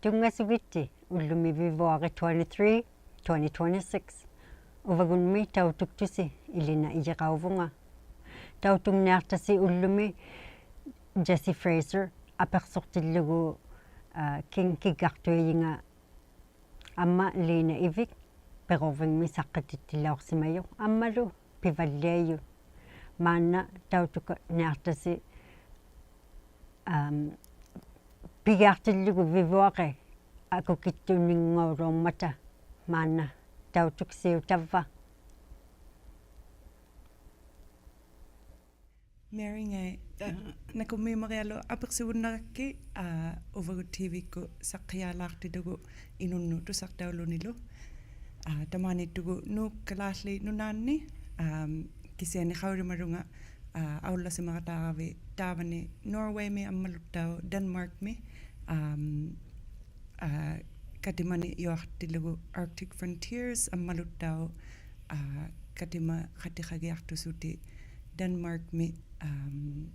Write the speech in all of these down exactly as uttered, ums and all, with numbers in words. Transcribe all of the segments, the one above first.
Tunngasugitti ullumi Vivuari twenty-three, twenty twenty-six. Uvagunmi tautuktusi Ilina Ijiqauvunga. Tautungniaqtasi ullumi Jesse Fraser apiqsuqtillugu, aa, King kiggaqtuijinga amma Lina Ivik Piqurvingmi saqqitittilauqsimajuq ammalu pivalliajut. Maanna tautukniaqtasi, am, pigiaqtillugu Vivuari akukittuninngauluummata maanna tautuksiutavva. Mary Ngai, aa, nakummiumarialu apiqsugunnarakkit, aa, Uvagut T V-kkut saqqijaalaaqtilugu inunnut tusaqtaulunilu. Aa, tamaaniittugut Nuuk Kalaallit Nunaanni, aam, kisiani qaujimalunga, aa, aullasimaqataaravit taavani Norwaymi ammaluttauq Denmarkmi, aam, aa, katimanijuaqtilugu Arctic Frontiers ammaluttauq, aa, katimaqatiqagiaqtusutit Denmarkmi, aam,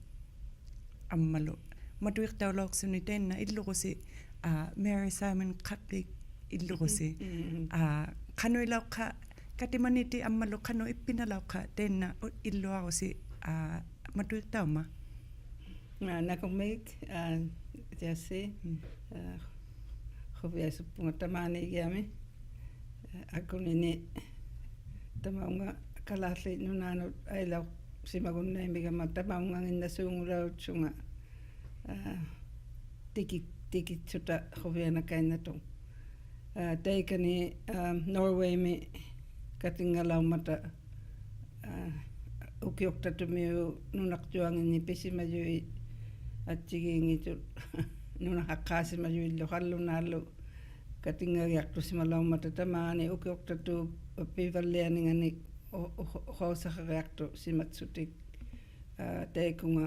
ammalu matuiqtaulauqsuni taanna illuqusi, aa, Mary Simon Khatwig illuqusi. Mhm, mhm. Aa, qanuilauqqa katimaniitit ammalu qanuq ippinalauqqa taanna u-, illuarusi, aa, matuiqtauma. Aa, nakummik, aa, Jesse, mm, aa, quviasuppunga tamaaniigiami. Aa, akunini tamaunga Kalaallit Nunaannut ailauqsimagunnaimigama tamaunganginnasuungulaujutsunga, aa, tiki-, tikitsuta quvianakainnatuq. Aa, taikani, aa, Norwaymi katinngalaummata, aa, ukiuqtatumiut nunaqjuanginnik pisimajuit attigiinngitsut nunahaqqaasimajuillu qallunaallu katinngagiaqtusimalaummata tamaani ukiuqtatuup pivallianinganik u-, u-, uqausaqariaqtusimatsutik, aa, taikunga,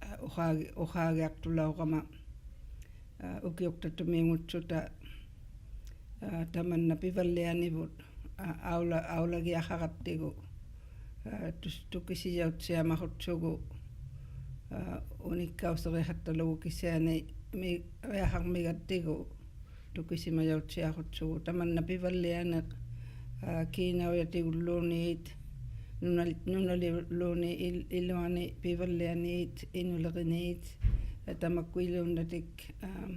aa, uqaagi-, uqaagiaqtulaurama, aa, ukiuqtatumiungutsuta, aa, tamanna pivallianivut, aa, aula-, aulagiaqarattigu, aa, tus-, tukisijautsiamaqutsugu, aa, unikkausiriqattalugu kisiani mi-, riaqarmigattigu tukisimajautsiaqutsugu. Tamanna pivallianiq, aa, kiinaujatigulluunniit, nunal-, nunaliulluunniit il-, iluani pivallianiit, inuliriniit, aa, tamakku iluunnatik, aa,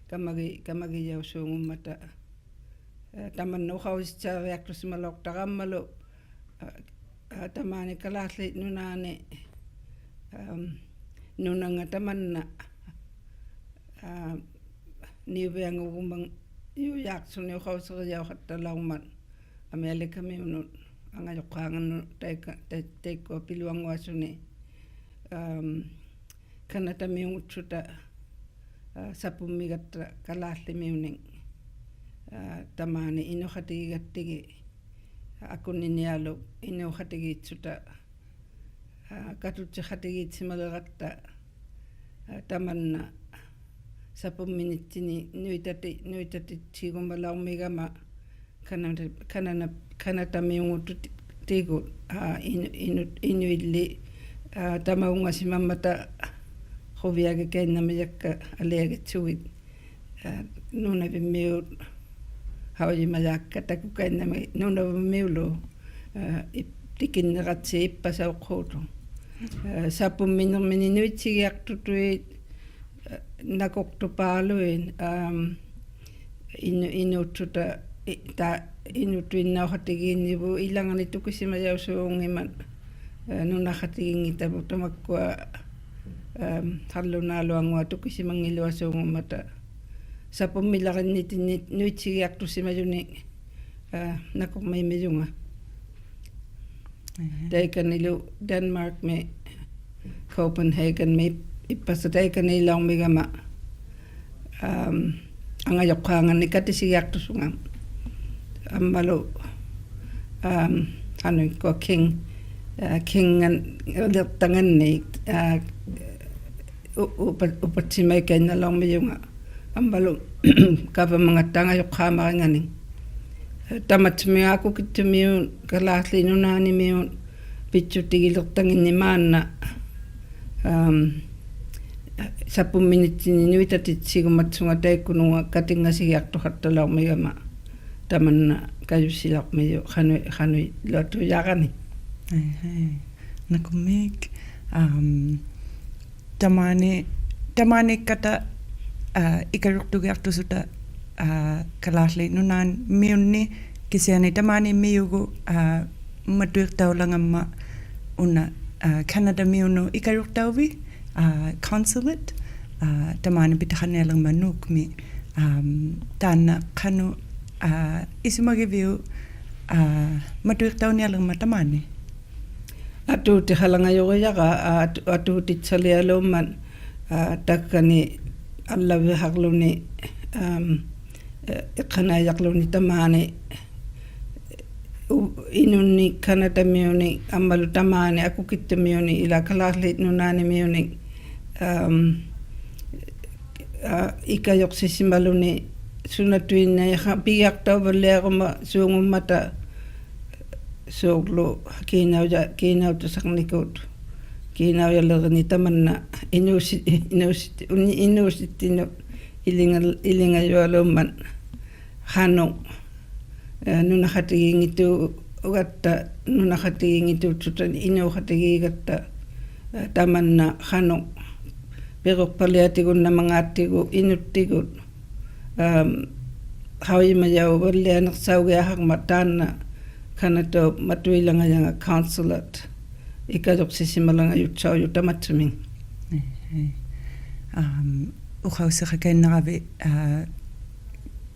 kamagi-, kamagijausuungummata. Aa, tamanna uqausitsariaqtusimalauqtara ammalu, aa, aa, tamaani Kalaallit Nunaanni, aam, nunanga tamanna, aa, niuviangugumangiujaaqsuni uqausirijauqattalaungmat Amerikamiunut angajuqqaangannut taika-, tai-, taikkua piluannguasuni, aam, Kanatamiungutsuta, aa, sapummigatta Kalaallimiunik, aa, tamaani inuqatigigattigit akuninialuk inuqatigiitsuta, aa, katutsiqatigiitsimaliratta, aa, tamanna sapumminittinik nuitati-, nuitatittigumalaurmigama Kanana-, Kanana-, Kanatamiungututigut, aa, inu-, inu-, inuilli, aa, tamaunngasimammata quviagikainnamijakka aliagitsugit, aa, Nunavimmiut qaujimajaakka takukainnamigit Nunavimmiulu, aa, ip-, tikinniratsi ippasauqquutuq. Aa, sapumminirmini nuitsigiaqtutuit, aa, nakuqtupaaluit, aam, inu-, inuutsuta, i-, ta-, inuutuinnauqatigiinnivut ilangani tukisimajausuungimmat, aa, nunaqatigiinngitavut tamakkua, aam, qallunaaluannguaq tukisimanngiluasuungummata. Sapummilarinnittinni nuitsigiaqtusimajunik, aa, nakurmiimijunga. Ehe. Taikanilu Denmarkmi Copenhagenmi ip-, ippasa taikaniilaurmigama, aam, angajuqqaanganni katisigiaqtusunga. Ammalu, aam, qanuikkua King, aa, Kingan-, lirtanganniit, aa, u-, upa-, upatsimaikkainnalaurmijunga. Ammalu kavamangatta angajuqqaamaringanik. Tamatsumiut akukittumiut Kalaallit Nunaannimiut pitsutigilirtanginnik maanna, aam, ᓴᐳᒻᒥᓂᑦᑎᓐᓂ ᓄᐃᑕᑎᑦᓯᒍᒪᑦᓱᖓ ᑕᐃᒃᑯᓄᖓ ᑲᑎᖓᓯᒋᐊᖅᑐᖃᑦᑕᓚᐅᕐᒥᒐᒪ ᑕᒪᓐᓇ ᑲᔪᓯᓚᐅᕐᒥᔪᖅ ᖃᓄᐃ-, ᖃᓄᐃᓗᐊᑐᔮᕋᓂ. ᐊᐃ, ᐊᐃ. ᓇᑯᕐᒦᒃ, ᐊᒻ, ᑕᒫᓂ, ᑕᒫᓃᒃᑲᑕ, ᐋ, ᐃᑲᔪᖅᑐᒋᐊᖅᑐᖅᓱᑕ, ᐋ, ᑲᓛᖦᖠᑦ ᓄᓈᒻᒥᐅᓐᓂ ᑭᓯᐊᓂ ᑕᒫᓃᒻᒥᔪᒍᑦ, ᐋ, ᒪᑐᐃᖅᑕᐅᓚᖓᒻᒪᑦ ᐅᓇ, ᐋ, ᑲᓇᑕᒥᐅᓄᑦ ᐃᑲᔪᖅᑕᐅᕕᑦ, ᐋ, consulate, ᐋ, ᑕᒫᓂ ᐱᑕᖃᕐᓂᐊᓕᕐᒪᑦ ᓅᒃᒥ, ᐊᒻ, ᑖᓐᓇ ᖃᓄᖅ, ᐋ, ᐃᓱᒪᒋᕕᐅᒃ, ᐋ, ᒪᑐᐃᖅᑕᐅᓂᐊᓕᕐᒪᑦ ᑕᒫᓂ? ᐊᑑᑎᖃᓚᖓᔪᕆᔭᕋ, ᐋ, ᐊᑑ-, ᐊᑑᑎᑦᓴᓕᐊᓘᒻᒪᑦ, ᐋ, ᑕᒡᒐᓂ ᐊᓪᓚᕕᖃᕐᓗᓂ, ᐊᒻ, ᐃ-, ᐃᖅᑲᓇᐃᔭᕐᓗᓂ ᑕᒫᓂ, ᐅ-, ᐃᓄᓐᓂᒃ ᑲᓇᑕᒥᐅᓂᒃ, ᐊᒻᒪᓗ ᑕᒫᓂ ᐊᑯᑭᑦᑐᒥᐅᓂᒃ, ᐃᓛ ᑲᓛᖦᖠᑦ ᓄᓈᓂᒥᐅᓂᒃ, ᐊᒻ, ᐋ, ᐃᑲᔪᖅᓯᓯᒪᓗᓂ ᓱᓇᑐᐃᓐᓇᐃᑦ ᖃ-, ᐱᒋᐊᖅᑕᐅᕙᓪᓕᐊᕈᒪᓲᖑᒻᒪᑕ ᓲᕐᓗ ᑮᓇᐅᔭ-, ᑮᓇᐅᑕᓴᕐᓂᑯᑦ, ᑮᓇᐅᔭᓕᕆᓂᖅ ᑕᒪᓐᓇ ᐃᓅᓯ-, ᐃᓅᓯ-, ᐅᓂ-, ᐃᓅᓯᑦᑎᓐᓄᑦ ᐃᓕᖓ-, ᐃᓕᖓᔪᐊᓘᒻᒪᑦ ᖃᓄᖅ, ᐋ, ᓄᓇᖃᑎᒌᙱᑦᑑᒐᑦᑕ, ᓄᓇᖃᑎᒌᙱᑦᑑᑦᓱᑕ ᐃᓅᖃᑎᒌᒐᑦᑕ, ᐋ, ᑕᒪᓐᓇ ᖃᓄᖅ ᐱᕈᖅᐸᓪᓕᐊᑎᒍᓐᓇᒪᖔᑦᑎᒍ ᐃᓄᑦᑎᒍᑦ, ᐊᒻ, ᖃᐅᔨᒪᔭᐅᕙᓪᓕᐊᓂᖅᓴᐅᒋᐊᖃᕐᒪᑦ ᑖᓐᓇ ᑲᓇᑕᐅᑉ ᒪᑐᐃᓚᖓᔭᖓ consulate, ᐃᑲᔪᖅᓯᓯᒪᓚᖓᔪᑦᓴᐅᔪᖅ ᑕᒪᑦᓱᒥᒃ. ᐄ, ᐄ. ᐊᒻ, ᐅᖃᐅᓯᖃᑲᐃᓐᓇᕋᕕᑦ, ᐋ,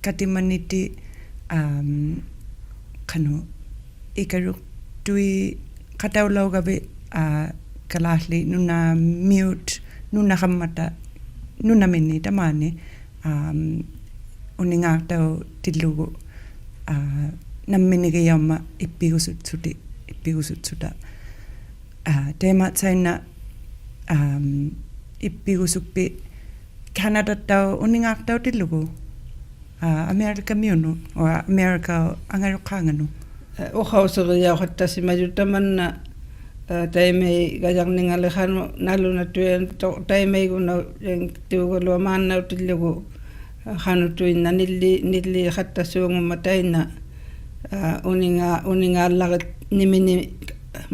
ᑲᑎᒪᓐᓂᑎᑦ, ᐊᒻ, ᖃᓄᖅ ᐃᑲᔪᖅᑐᐃᖃᑕᐅᓚᐅᕋᕕᑦ, ᐋ, ᑲᓛᖦᖠᑦ ᓄᓇᒥᐅᑦ, ᓄᓇᖃᒻᒪᑕ, ᓄᓇᒥᓂᒃ ᑕᒫᓂ, ᐊᒻ, ᐅᓂᖓᖅᑕᐅᑎᓪᓗᒍ, ᐋ, ᓇᒻᒥᓂᕆᔭᐅᒻᒪᑦ ᐃᑉᐱᒍᓱᑦᓱᑎᒃ, ᐃᑉᐱᒍᓱᑦᓱᑕ. ᐋ, ᑕᐃᒪᑦᓴᐃᓐᓇᖅ, ᐊᒻ, ᐃᑉᐱᒍᓱᒃᐱᑦ ᑲᓇᑕᑦᑕᐅᖅ ᐅᓂᖓᖅᑕᐅᑎᓪᓗᒍ, ᐋ, ᐊᒥᐊᓕᑲᒥᐅᓄᑦ, ᐅᐊ ᐊᒥᐊᓕᑲᐅᑉ ᐊᖓᔪᖅᑳᖓᓄᑦ? ᐋ, ᐅᖃᐅᓯᕆᔭᐅᖃᑦᑕᓯᒪᔪᑦ ᑕᒪᓐᓇ, ᐋ, ᑕᐃᒪᐃᒐᔭᕐᓂᖓᓕ ᖃᓄᖅ ᓇᓗᓇᑐᐃᓐᓇᖅᑐᖅ ᑕᐃᒪᐃᒍᓐᓇᐅᔭᙱᑦᑑᒐᓗᐊᖅ ᒫᓐᓇᐅᑎᓪᓗᒍ, ᐋ, ᖃᓄᑐᐃᓐᓇᖅ ᓂᓪᓕ-, ᓂᓪᓕᖃᑦᑕᓲᖑᒻᒪᑦ ᑕᐃᓐᓇ, ᐋ, ᐅᓂᖓ-, ᐅᓂᖓᓪᓚᕆᓐᓂᒥᓂᒃ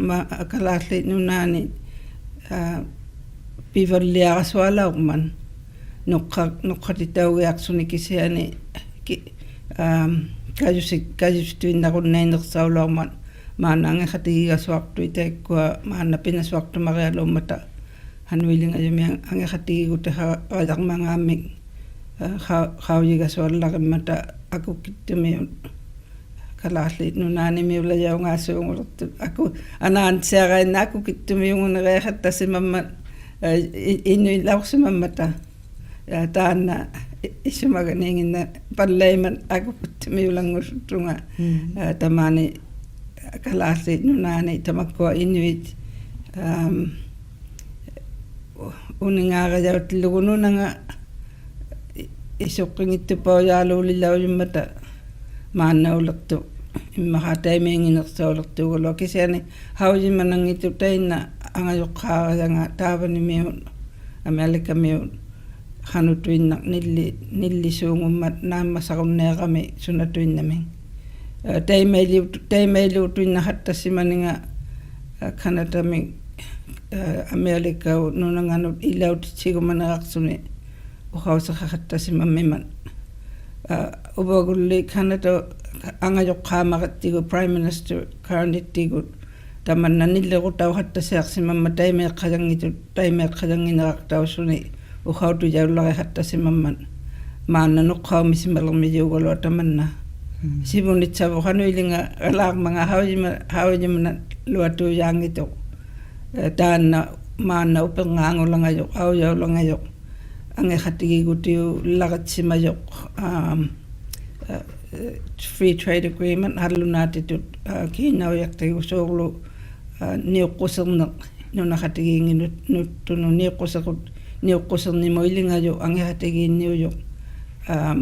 ᒪ-, ᑲᓛᖦᖠᑦ ᓄᓇᒥᓂᒃ, ᐋ, ᐱᕙᓪᓕᐊᒐᓱᐊᓚᐅᕐᒪᑦ. ᓄᖅᑲ-, ᓄᖅᑲᑎᑕᐅᒋᐊᖅᓱᓂ ᑭᓯᐊᓂ ᑭ-, ᐊᒻ, ᑲᔪᓯ-, ᑲᔪᓯᑐᐃᓐᓇᕈᓐᓇᐃᓐᓂᖅᓴᐅᓚᐅᕐᒪᑦ, ᒫᓐᓇ ᐊᖏᖃᑎᒌᒐᓱᐊᖅᑐᐃᑦ ᑕᐃᒃᑯᐊ ᒫᓐᓇ ᐱᓇᓱᐊᖅᑐᒻᒪᕆᐊᓘᒻᒪᑕ ᖃᓄᐃᓕᖓᔪᒥᒃ ᐊᖏ-, ᐊᖏᖃᑎᒌᒍᑎᖃ-, ᖃᔭᕐᒪᖔᒻᒥᒃ, ᐋ, ᖃ-, ᖃᐅᔨᒐᓱᐊᓪᓚᕆᒻᒪᑕ ᐊᑯᑭᑦᑐᒥᐅᑦ ᑲᓛᖦᖠᑦ ᓄᓇᒥᓂᒃ ᓄᓇᒥᓂᒃ ᐅᓚᔭᐅᖔᓲᖑᓕᖅᑐᑦ. ᐊᑯ-, ᐊᓈᑦᓯᐊᕋᐃᓐᓇᖅ ᐊᑯᑭᑦᑐᒥᐅᖑᓂᕋᖃᑦᑕᓯᒪᒻᒪᑦ, ᐋ, ᐃ-, ᐃᓄᐃᓚᐅᖅᓯᒪᒻᒪᑕ. ᐋ, ᑖᓐᓇ ᐃ-, ᐃᓱᒪᒋᓃᖏᓐᓇᐸᓪᓚᐃᒻᒪᑦ ᐊᑯᑭᑦᑐᒥᐅᓚᖑᓱᑦᑐᖓ. ᒻᒻ. ᐋ, ᑕᒫᓂ ᑲᓛᖦᖠᑦ ᓄᓇᒥᓂᒃ ᑕᒪᒃᑯᐊ ᐃᓄᐃᑦ, ᐊᒻ, ᐅ-, ᐅᓂᖓᕋᔭᐅᑎᓪᓗᒍ ᓄᓇᖓ ᐃ-, ᐃᓱᕐᕿᙱᑦᑐᐸᐅᔮᓘᓕᓚᐅᔪᒻᒪᑕ ᒫᓐᓇᐅᓕᖅᑐᖅ, ᐃᒻᒪᖄ ᑕᐃᒪᐃᙱᓐᓂᖅᓴᐅᓕᖅᑑᒐᓗᐊᖅ ᑭᓯᐊᓂ ᖃᐅᔨᒪᓇᙱᑦᑐᖅ ᑕᐃᓐᓇ ᐊᖓᔪᖅᑳᕋᔭᖓ ᑖᕙᓂᒥᐅᑦ, ᐊᒥᐊᓕᑲᒥᐅᑦ, ᖃᓄᑐᐃᓐᓇᖅ ᓂᓪᓕ-, ᓂᓪᓕᓲᖑᒻᒪᑦ ᓈᒻᒪᓴᕈᓐᓃᕋᒥᒃ ᓱᓇᑐᐃᓐᓇᒥᒃ. ᐋ, ᑕᐃᒪᐃᓕᐅᑦ-, ᑕᐃᒪᐃᓕᐅᑐᐃᓐᓇᖃᑦᑕᓯᒪᓂᖓ, ᐋ, ᑲᓇᑕᒥᒃ, ᐋ, ᐊᒥᐊᓕᑲᐅᑉ ᓄᓇᖓᓄᑦ ᐃᓚᐅᑎᑦᓯᒍᒪᓂᕋᖅᓱᓂ ᐅᖃᐅᓯᖃᖃᑦᑕᓯᒪᒻᒥᒻᒪᑦ. ᐋ, ᐅᕙᒍᓪᓕ ᑲᓇᑕ ᐊᖓᔪᖅᑳᒻᒪᕆᑦᑎᒍᑦ Prime Minister ᖃᓂᑦᑎᒍᑦ ᑕᒪᓐᓇ ᓂᓪᓕᕈᑕᐅᖃᑦᑕᓯᐊᖅᓯᒪᒻᒪᑦ ᑕᐃᒪᐃᖅᑲᔭᙱᑦᑐᑦ, ᑕᐃᒪᐃᖅᑲᔭᙱᓂᕋᖅᑕᐅᓱᓂ ᐅᖃᐅᑐᔭᐅᓪᓚᕆᖃᑦᑕᓯᒪᒻᒪᑦ. ᒫᓐᓇ ᓄᖅᑲᐅᒥᓯᒪᓕᕐᒥᔪᒐᓗᐊᖅ ᑕᒪᓐᓇ. ᒻᒻ. ᓯᕗᓂᑦᓴᕗᑦ ᖃᓄᐃᓕᖓᓚᕐᒪᖔᑦ ᖃᐅᔨᒪ-, ᖃᐅᔨᒪᓇᓗᐊᑐᔮᙱᑦᑐᖅ. ᐄ, ᑖᓐᓇ ᒫᓐᓇ ᐅᐱᕐᖔᖑᓚᖓᔪᖅ, ᐊᐅᔭᐅᓚᖓᔪᖅ, ᐊᖏᖃᑎᒌᒍᑎᐅᓪᓚᕆᑦᓯᒪᔪᖅ, ᐊᒻ, ᐄ, free trade agreement ᖃᓪᓗᓈᑎᑐᑦ, ᐋ, ᑮᓇᐅᔭᖅᑎᒍᑦ ᓲᕐᓗ, ᐋ, ᓂᐅᖅᑯᓯᕐᓂᖅ, ᓄᓇᖃᑎᒌᖏᓐᓄᑦ-, ᓄᑦᑐᓄᑦ ᓂᐅᖅᑯᓯᕈᑦ-, ᓂᐅᖅᑯᓯᕐᓂᒧᑦ ᐃᓕᖓᔪᖅ ᐊᖏᖃᑎᒌᓐᓂᐅᔪᖅ, ᐊᒻ,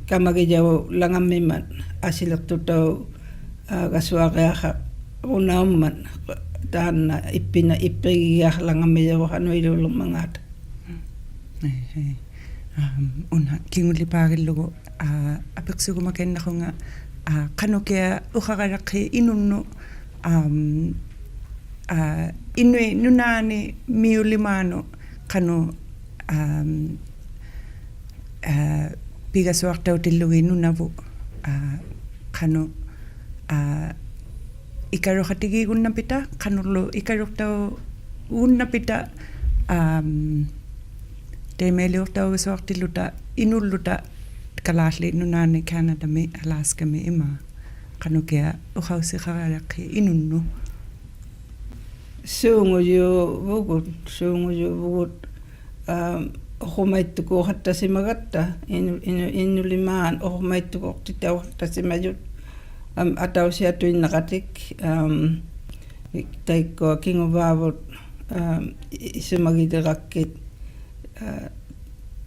ᑲᒪᒋᔭᐅᓚᖓᒻᒥᒻᒪᑦ ᐊᓯᓕᖅᑐᑕᐅ-, ᐋ, ᒐᓱᐊᕆᐊᖃᕈᓐᓇᐅᒻᒪᑦ, ᑖᓐᓇ ᐃᑉᐱᓇ-, ᐃᑉᐱᒋᒋᐊᖃᓚᖓᒻᒥᔭᕗᑦ ᖃᓄᐃᓘᓕᕐᒪᖔᑕ. ᐄ, ᐄ. ᐊᒻ, ᐅᓇ ᑭᖑᓪᓕᐹᕆᓪᓗᒍ, ᐋ, ᐊᐱᖅᓱᕈᒪᑲᐃᓐᓇᖅᑯᖓ, ᐋ, ᖃᓄᑭᐊᖅ ᐅᖃᕋᔭᖅᑮᑦ ᐃᓄᓐᓄᑦ, ᐊᒻ, ᐋ, ᐃᓄᐃᑦ ᓄᓇᖓᓂ ᒥᐅᓕᒫᓄᑦ ᖃᓄᖅ, ᐊᒻ, ᐋ, ᐱᒐᓱᐊᖅᑕᐅᑎᓪᓗᒋᑦ ᓄᓇᕗᑦ, ᐋ, ᖃᓄᖅ, ᐋ, ᐃᑲᔪᖃᑎᒌᒍᓐᓇᐱᑕ, ᖃᓄᕐᓗ ᐃᑲᔪᖅᑕᐅᒍᓐᓇᐱᑕ, ᐊᒻ, ᑕᐃᒪᐃᓕᐅᖅᑕᐅᒐᓱᐊᖅᑎᓪᓗᑕ, ᐃᓄᓪᓗᑕ, ᑲᓛᖦᖠᑦ ᓄᓇᖓᓂ, ᑲᓇᑕᒥ, ᐊᓛᔅᑲᒥ ᐃᒫ. ᖃᓄᑭᐊᖅ ᐅᖃᐅᓯᖃᕋᔭᖅᑮᑦ ᐃᓄᓐᓄᑦ. ᓲᖑᔫᕗᒍᑦ, ᓲᖑᔫᕗᒍᑦ, ᐋ, ᐅᖁᒪᐃᑦᑐᒃᑰᖃᑦᑕᓯᒪᒐᑦᑕ, ᐃᓄ-, ᐃᓄ-, ᐃᓄᓕᒫᑦ ᐅᖁᒪᐃᑦᑐᒍᖅᑎᑕᐅᖃᑦᑕᓯᒪᔪᑦ, ᐊᒻ, ᐊᑕᐅᓯᐊᑐᐃᓐᓇᕋᑎᒃ, ᐊᒻ, ᑕᐃᒃᑯᐊ ᑭᖑᕚᕗᑦ, ᐊᒻ, ᐃ-, ᐃᓱᒪᒋᓕᕋᒃᑭᑦ, ᐋ,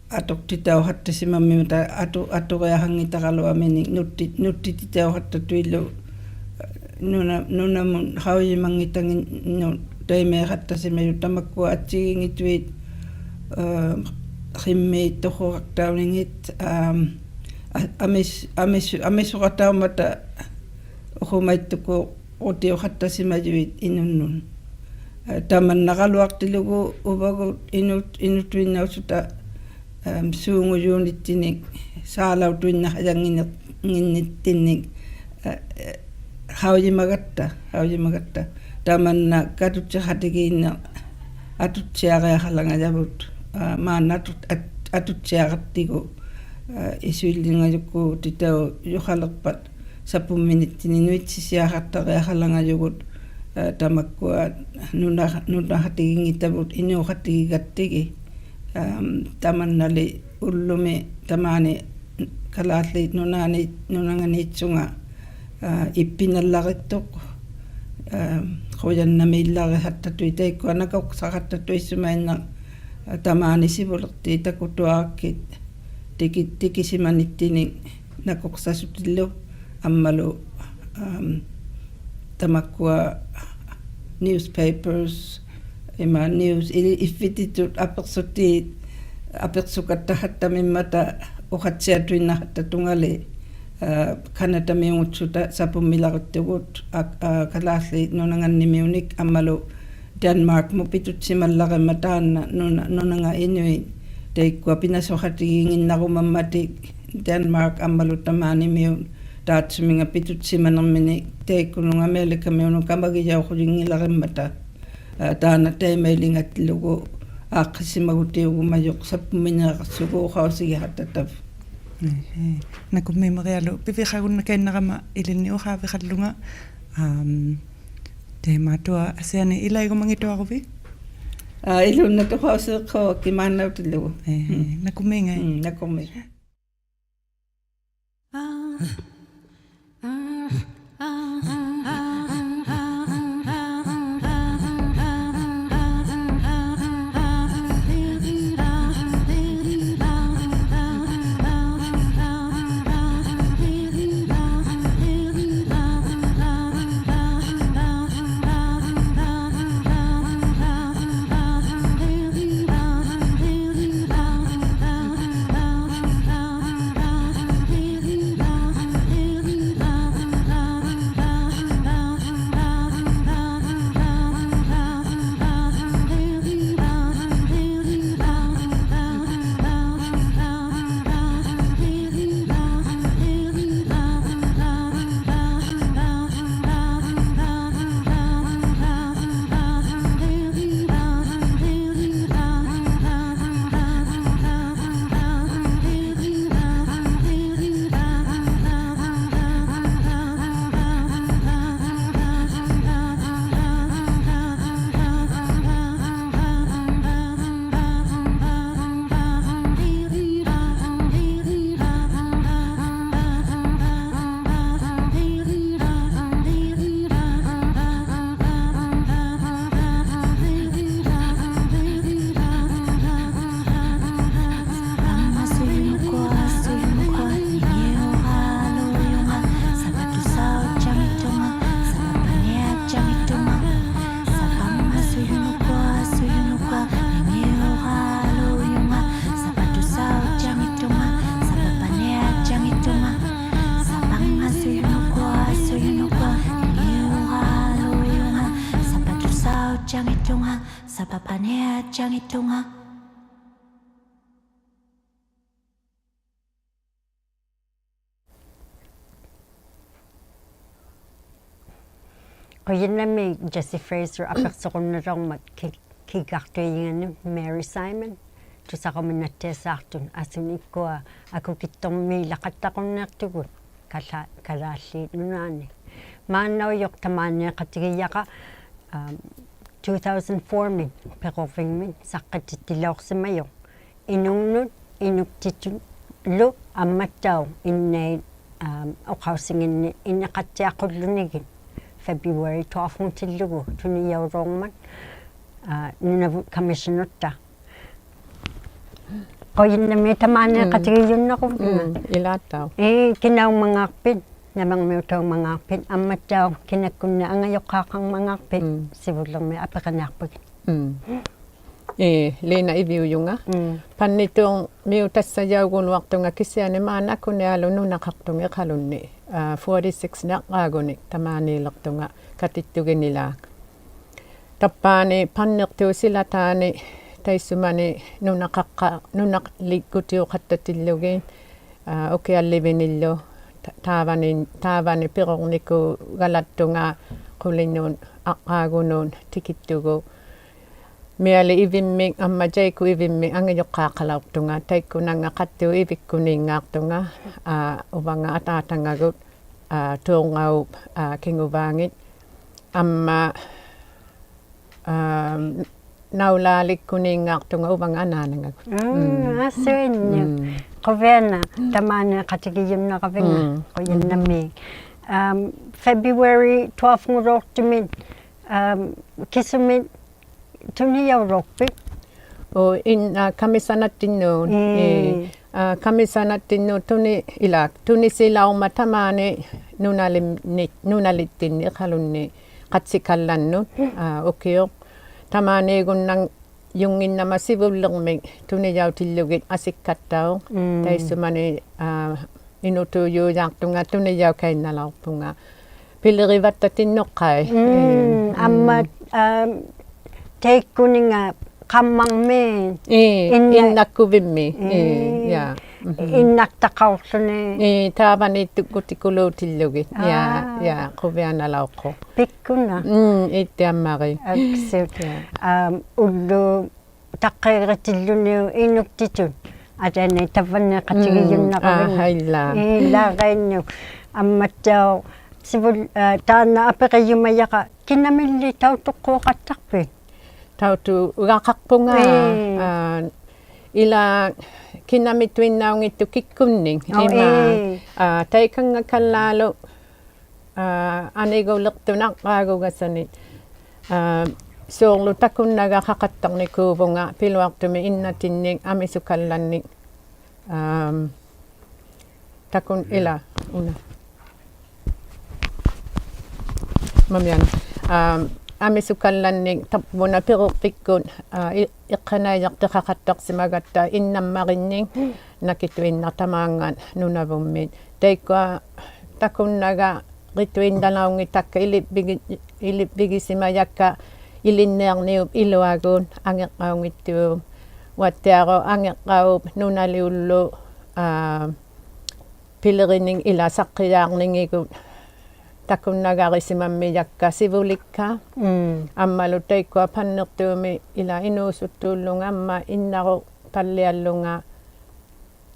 ᐊᑐᖅᑎᑕᐅᖃᑦᑕᓯᒪᒻᒥᒻᒪᑕ ᐊᑐ-, ᐊᑐᕆᐊᖃᙱᑕᕋᓗᐊᒥᓂᒃ ᓄᑦᑎ-, ᓄᑦᑎᑎᑕᐅᖃᑦᑕᑐᐃᓪᓗ, ᐋ, ᓄᓇ-, ᓄᓇᒧᑦ ᖃᐅᔨᒪᙱᑕᙱᓐᓄᑦ ᑕᐃᒪᐃᖃᑦᑕᓯᒪᔪᑦ ᑕᒪᒃᑯᐊ ᐊᑦᔨᒌᙱᑐᐃᑦ, ᐋ, ᕿᒻᒦᑦ ᑐᖁᕋᖅᑕᐅᓂᖏᑦ, ᐊᒻ, ᐊ-, ᐊᒥᔅ-, ᐊᒥᔅ-, ᐊᒥᓱᖃᑕᐅᒻᒪᑕ ᐅᖁᒪᐃᑦᑐᒃᑰ- ᐅᑎᐅᖃᑦᑕᓯᒪᔪᐃᑦ ᐃᓄᓐᓄᑦ. ᐋ, ᑕᒪᓐᓇ ᖃᓗᐊᖅᑎᓪᓗᒍ ᐅᕙᒍᑦ ᐃᓄᑦ-, ᐃᓄᑐᐃᓐᓇᐅᓱᑕ, ᐊᒻ, ᓲᖑᔫᓂᑦᑎᓂᒃ, ᓵᓚᐅᑐᐃᓐᓇᖃᔭᙱᓐᓂ-, ᙱᓐᓂᑦᑎᓐᓂᒃ, ᐋ, ᖃᐅᔨᒪᒐᑦᑕ, ᖃᐅᔨᒪᒐᑦᑕ. ᑕᒪᓐᓇ ᑲᑐᑦᓯᖃᑎᒌᓐᓇᖅ ᐊᑐᑦᓯᐊᕆᐊᖃᓚᖓᔭᕗᑦ, ᐋ, ᒫᓐᓇ ᐊᑐᑦ-, ᐊᑦ-, ᐊᑐᑦᓯᐊᕋᑦᑎᒍ, ᐋ, ᐃᓱᐃᓪᓕᖓᔪᒃᑰᒃ ᑎᑕᐅᔪᖃᓕᖅᐸᑦ ᓴᐳᒻᒥᓂᑦᑎᓂᒃ ᓄᐃᑦᓯᓯᐊᖃᑦᑕᕆᐊᖃᓚᖓᔪᒍᑦ, ᐋ, ᑕᒪᒃᑯᐊ ᓄᓇ-, ᓄᓇᖃᑎᒋᙱᑕᕗᑦ ᐃᓅᖃᑎᒋᒐᑦᑎᒋᑦ, ᐊᒻ, ᑕᒪᓐᓇᓕ ᐅᓪᓗᒥ ᑕᒫᓂ ᑲᓛᖦᖠᑦ ᓄᓇᖓᓂ-, ᓄᓇᖓᓃᑦᓱᖓ, ᐋ, ᐃᑉᐱᓇᓪᓚᕆᑦᑐᖅ, ᐋ, ᖁᔭᓐᓇᒦᓪᓚᕆᖃᑦᑕᑐᐃᑦ ᑕᐃᒃᑯᐊ ᓇᑯᖅᓴᖃᑦᑕᑐᐃᓱᒪᐃᓐᓇᖅ, ᐋ, ᑕᒫᓂ ᓯᕗᓕᖅᑏᑦ ᑕᑯᑐᐊᕋᒃᑭᑦ ᑎᑭ-, ᑎᑭᓯᒪᓂᑦᑎᓂᒃ ᓇᑯᖅᓴᓱᑎᓪᓗ ᐊᒻᒪᓗ, ᐊᒻ, ᑕᒪᒃᑯᐊ newspapers, ᐃᒫ news, ᐃ-, ᐃᕝᕕᑎᑐᑦ ᐊᐱᖅᓱᑏᑦ, ᐊᐱᖅᓱᖃᑦᑕᖃᑦᑕᒻᒥᒻᒪᑕ ᐅᖃᑦᓯᐊᑐᐃᓐᓇᖃᑦᑕᑐᖓᓕ, ᐋ, ᑲᓇᑕᒥᐅᖑᑦᓱᑕ ᓴᐳᒻᒥᓚᕆᑦᑐᒍᑦ, ᐋ, ᐋ, ᑲᓛᖦᖠᑦ ᓄᓇᖓᓐᓂᒥᐅᓂᒃ ᐊᒻᒪᓗ Denmark-ᒧᑦ ᐱᑐᑦᓯᒪᓪᓚᕆᒻᒪᑦ ᑖᓐᓇ ᓄᓇ-, ᓄᓇᖓ ᐃᓄᐃᑦ ᑕᐃᒃᑯᐊ ᐱᓇᓱᖃᑎᒌᙱᓐᓇᕈᒪᒻᒪᑎᒃ Denmark ᐊᒻᒪᓗ ᑕᒫᓂᒥᐅᑦ ᑖᑦᓱᒥᖓ ᐱᑐᑦᓯᒪᓂᕐᒥᓂᒃ ᑕᐃᒃᑯᓄᖓ ᐊᒥᐊᓕᑲᒥᐅᓄᑦ ᑲᒪᒋᔭᐅᖁᔨᙱᓚᕆᒻᒪᑕ, ᐋ, ᑖᓐᓇ ᑕᐃᒪᐃᓕᖓᑎᓪᓗᒍ ᐋᖅᑭᓯᒪᒍᑎᐅᒍᒪᔪᖅ ᓴᐳᒻᒥᓂᕋᖅᓱᒍ ᐅᖃᐅᓯᒋᖃᑦᑕᑕᕗᑦ. ᐄ, ᐄ. ᓇᑯᕐᒦᒻᒪᕆᐊᓗᒃ ᐱᕕᖃᕈᓐᓇᑲᐃᓐᓇᕋᒪ ᐃᓕᓐᓂᒃ ᐅᖃᕐᕕᖃᕐᓗᖓ, ᐊᒻ, ᑕᐃᒪᑐᐊᖅ ᐊᓯᐊᓂᒃ ᐃᓚᐃᒍᒪᙱᑐᐊᕈᕕᑦ? ᐋ, ᐃᓘᓐᓇᑐᖅ ᐅᖃᐅᓯᖅᑲᐅᒃᑭᑦ ᒫᓐᓇᐅᑎᓪᓗᒍ. ᐄ, ᐄ. ᓇᑯᕐᒦᒃ. ᒻᒻ, ᓇᑯᕐᒦᒃ. ᔮᖅᑐᖓ, ᓴᐸᐸᓂᐊᔾᔭᙱᑦᑐᖓ. ᖁᔭᓐᓇᒦᒃ Jessie Fraser ᐊᐱᖅᓱᕈᓐᓇᓚᐅᕐᒪᑦ ᑭ-, ᑭᒡᒐᖅᑐᐃᔨᖓᓂᒃ Mary Simon, ᑐᓴᕈᒥᓇᑦᑎᐊᓵᖅᑐᑦ ᐊᓱᓂ ᐃᒃᑯᐊ ᐊᑯᑭᑦᑐᕐᒦᓚᖃᑦᑕᕈᓐᓃᖅᑐᒍᑦ ᑲᓛ-, ᑲᓛᖦᖠᑦ ᓄᓇᖓᓂ. ᒫᓐᓇᐅᔪᖅ ᑕᒫᓃᖃᑎᒋᔭᕋ, ᐊᒻ, two thousand four-ᒥ ᐱᕈᕐᕕᖕᒥ ᓴᖅᑭᑎᑦᑎᓚᐅᖅᓯᒪᔪᖅ. ᐃᓄᖕᓄᑦ, ᐃᓄᒃᑎᑐᓪᓗ ᐊᒻᒪᑦᑕᐅᖅ ᐃᓐᓇᐃᑦ, ᐋᒻ, ᐅᖃᐅᓯᖏᓐᓂᒃ ᐃᓂᖃᑦᑎᐊᖁᓪᓗᓂᒋᑦ February twelve-ᖑᑎᓪᓗᒍ ᑐᓂᔭᐅᓚᐅᕐᒪᑦ, ᐋ, ᓄᓇᕗᑦ ᑲᒥᓯᓇᑦᑕ. ᖁᔭᓐᓇᒦᒃ ᑕᒫᓃᖃᑎᒋᔪᓐᓇᕈᕕᖓ. ᒻᒻ, ᐃᓛᑦᑕᐅᖅ. ᐄ, ᑭᓇᐅᖕᒪᖔᖅᐱᑦ, ᓇᒥᒥᐅᑕᐅᖕᒪᖔᖅᐱᑦ, ᐊᒻᒪᑦᑕᐅᖅ ᑭᓇᒃᑯᓐᓂᒃ ᐊᖓᔪᖅᑳᖃᕐᒪᖔᖅᐱᑦ, ᒻᒻ. ᓯᕗᓪᓕᕐᒥ ᐊᐱᕆᓂᐊᖅᐸᒋᑦ. ᒻᒻ. ᐄ, Lena ᐃᕕᐅᔪᖓ. ᒻᒻ. ᐸᓐᓂᑑᕐᒥᐅᑕᔅᓴᔭᐅᒍᓗᐊᖅᑐᖓ ᑭᓯᐊᓂ ᒫᓐᓇ ᐊᑯᓂᐊᓗᒃ ᓄᓇᖃᖅᑐᖓ ᐃᖃᓗᓐᓂ, ᐋ, forty-six-ᓂᕐᕌᒍᓂ ᑕᒫᓃᓕᖅᑐᖓ ᑲᑎᑦᑐᒋᓂᓛᒃ. ᑕᑉᐹᓂ ᐸᓐᓂᖅᑑᑉ ᓯᓚᑖᓂ ᑕᐃᔅᓱᒪᓂ ᓄᓇᖃᖅᑲ-, ᓄᓇᓕᒡᒍᑎᐅᖃᑦᑕᑎᓪᓗᒋᑦ, ᐋ, ᐅᑭᐊᓪᓕᕕᓂᓪᓗ ᑕ-, ᑖᕙᓂ, ᑖᕙᓂ ᐱᕈᕐᓂᑰᒐᓚᑦᑐᖓ ᖁᓕᓄᑦ ᐊᕐᕌᒍᓄᑦ ᑎᑭᑦᑐᒍ. ᒥᐊᓕ ᐃᕕᒻᒥᒃ ᐊᒻᒪ ᔭᐃᑯ ᐃᕕᒻᒥᒃ ᐊᖓᔪᖅᑳᖃᓚᐅᖅᑐᖓ, ᑕᐃᒃᑯᓇᙵᑦ ᖃᑦᑑᑉ ᐃᕕᒃᑯᓐᓃᙶᖅᑐᖓ, ᐋ, ᐅᕙᖓ ᐊᑖᑕᖓᒍᑦ, ᐋ, ᑑᕐᖓᐅᑉ, ᐋ, ᑭᖑᕚᖏᑦ, ᐊᒻᒪ, ᐋ, ᓇᐅᓛᓕᒃᑯᓐᓃᙶᖅᑐᖓ ᐅᕙᖓ ᐊᓈᓇᖓᒍᑦ. ᒻᒻ, ᒻᒻ. ᐊᓱᐃᓐᓂᒃ. ᒻᒻ. ᖁᕕᐊᓇ ᑕᒫᓃᖃᑎᒋᔪᓐᓇᕋᕕᖓ, ᒻᒻ. ᖁᔭᓐᓇᒦᒃ. ᐊᒻ, February twelve-ᖑᓚᐅᖅᑐᒥᑦ, ᐊᒻ, ᑭᓱᒥᑦ ᑐᓂᔭᐅᓚᐅᖅᐱᑦ? ᐆ, ᐃᓐ-, ᐋ, ᑲᒥᓴᓇᑦᑎᓐᓄᑦ. ᒻᒻ. ᐄ, ᐋ, ᑲᒥᓴᓇᑦᑎᓐᓄᑦ ᑐᓂ-, ᐃᓛᒃ, ᑐᓂᓯᓚᐅᕐᒪᑦ ᑕᒫᓂ ᓄᓇᓕᓐᓂ-, ᓄᓇᓕᑦᑎᓐᓂ ᐃᖃᓗᓐᓂ ᖃᑦᓯᑲᓪᓚᓐᓄᑦ, ᐋ, ᐅᑭᐅᖅ. ᑕᒫᓃᒍᓐᓇᖅ- ᔪᙱᓐᓇᒪ ᓯᕗᓪᓕᕐᒥᒃ ᑐᓂᔭᐅᑎᓪᓗᒋᑦ ᐊᓯᒃᑲᑦᑕᐅᖅ. ᒻᒻ. ᑕᐃᔅᓱᒪᓂ, ᐋ, ᐃᓄᑑᔫᔮᖅᑐᖓ ᑐᓂᔭᐅᑲᐃᓐᓇᓚᐅᖅᐳᖓ. ᐱᓕᕆᕙᑦᑕᑦᑎᓐᓄᖅᑲᐃ. ᒻᒻ, ᐄ, ᐊᒻᒪ, ᒻᒻ. ᐋ, ᑕᐃᒃᑯᓂᖓ ᖃᒻᒪᕐᒥ. ᐄ, ᐃᓐᓇ-, ᐃᓐᓇᒃᑯᕕᒻᒥ. ᐄ, ᐄ, ᔮ. ᒻᒻ. ᐃᓐᓇᖅᑕᖃᐅᖅᖢᓂ. ᐄ, ᑖᕙᓃᑦᑐᒃᑯᑎᑯᓘᑎᓪᓗᒋᑦ. ᔮ, ᐋ. ᔮ, ᖁᕕᐊᓇᓚᐅᖅᑯᖅ. ᐱᒃᑯᓇ. ᒻᒻ, ᐃᑦᑎᐊᒻᒪᕆᒃ. ᐊᒃᓱᑦ. ᔮ. ᐊᒻ, ᐅᓪᓗ ᑕᖅᑭᕆᑎᓪᓗᓂᐅᒃ ᐃᓄᒃᑎᑐᑦ. ᐊᓕᐊᓇᐃᑦ ᑕᕝᕙᓂ ᖃᑎᒋᔪᓐᓇᕋᕕᑦ. ᒻᒻ, ᐋᕼᐊᐃᓛ. ᐃᓛᒃ ᖃᐃᓐᓄᒃ. ᐊᒻᒪᑦᑕᐅᖅ ᓯᕗᓪ-, ᐋ, ᑖᓐᓇ ᐊᐱᕆᔪᒪᔭᕋ ᑭᓇᒥᓪᓕ ᑕᐅᑐᖅᑰᖃᑦᑕᖅᐱᑦ? ᑕᐅᑐᒐᖃᖅᐳᖓ, ᐄ. ᐋ, ᐃᓛᒃ ᑭᓇᒥᑐᐃᓐᓇᐅᙱᑦᑐᖅ ᑭᒃᑯᓐᓂᒃ. ᐆ, ᐃᒫ, ᐄ. ᐋ, ᑕᐃᑲᙵᑲᓪᓛᓗᒃ, ᐋ, ᐊᓂᒍᓕᖅᑐᖅ ᓇᕐᕌᒍᒐᓴᓂᒃ. ᐋ, ᓲᕐᓗ ᑕᑯᓐᓇᒐᖃᖃᑦᑕᕐᓂᑰᕗᖓ ᐱᓗᐊᖅᑐᒥᒃ ᐃᓐᓇᑎᓐᓂᒃ ᐊᒥᓱᑲᓪᓚᓐᓂᒃ. ᐋᒻ, ᑕᑯᓐ ᐃᓛ, ᐅᓇ. ᒪᒥᐊᓇᖅ. ᐋᒻ, ᐊᒥᓱᑲᓪᓚᓐᓂᒃ ᑕᕝᕗᓇ ᐱᕈᕐᕕᒃᑯᑦ, ᐋ, ᐃ-, ᐃᖅᑲᓇᐃᔭᖅᑎᖃᖃᑦᑕᖅᓯᒪᒐᑦᑕ ᐃᓐᓇᒻᒪᕆᓐᓂᒃ ᓇᑭᑐᐃᓐᓇᖅ ᑕᒫᙵᑦ ᓄᓇᕗᒻᒥ. ᑕᐃᒃᑯᐊ ᑕᑯᓐᓇᒐᕆᑐᐃᓐᓇᓚᐅᙱᑕᒃᑲ ᐃᓕᑉᐱᒋ-, ᐃᓕᑉᐱᒋᓯᒪᔭᒃᑲ ᐃᓕᓐᓂᐊᕐᓂᐅᑉ ᐃᓗᐊᒍᑦ ᐊᖏᕐᕋᐅᙱᑦᑑᑉ. ᐅᐊᑦᑎᐊᕈ ᐊᖏᕐᕋᐅᑉ ᓄᓇᓕᐅᓪᓗ, ᐋ, ᐱᓕᕆᓂᒃ ᐃᓛ ᓴᖅᑭᔮᕐᓂᖏᒍᑦ ᑕᑯᓐᓇᒐᕆᓯᒪᒻᒥᔭᒃᑲ ᓯᕗᓕᒃᑲ. ᒻᒻ. ᐊᒻᒪᓗ ᑕᐃᒃᑯᐊ ᐸᓐᓂᖅᑑᒥ ᐃᓛ ᐃᓅᓱᑦᑑᓪᓗᖓ ᐊᒻᒪ ᐃᓐᓇᕈᖅᐸᓪᓕᐊᓪᓗᖓ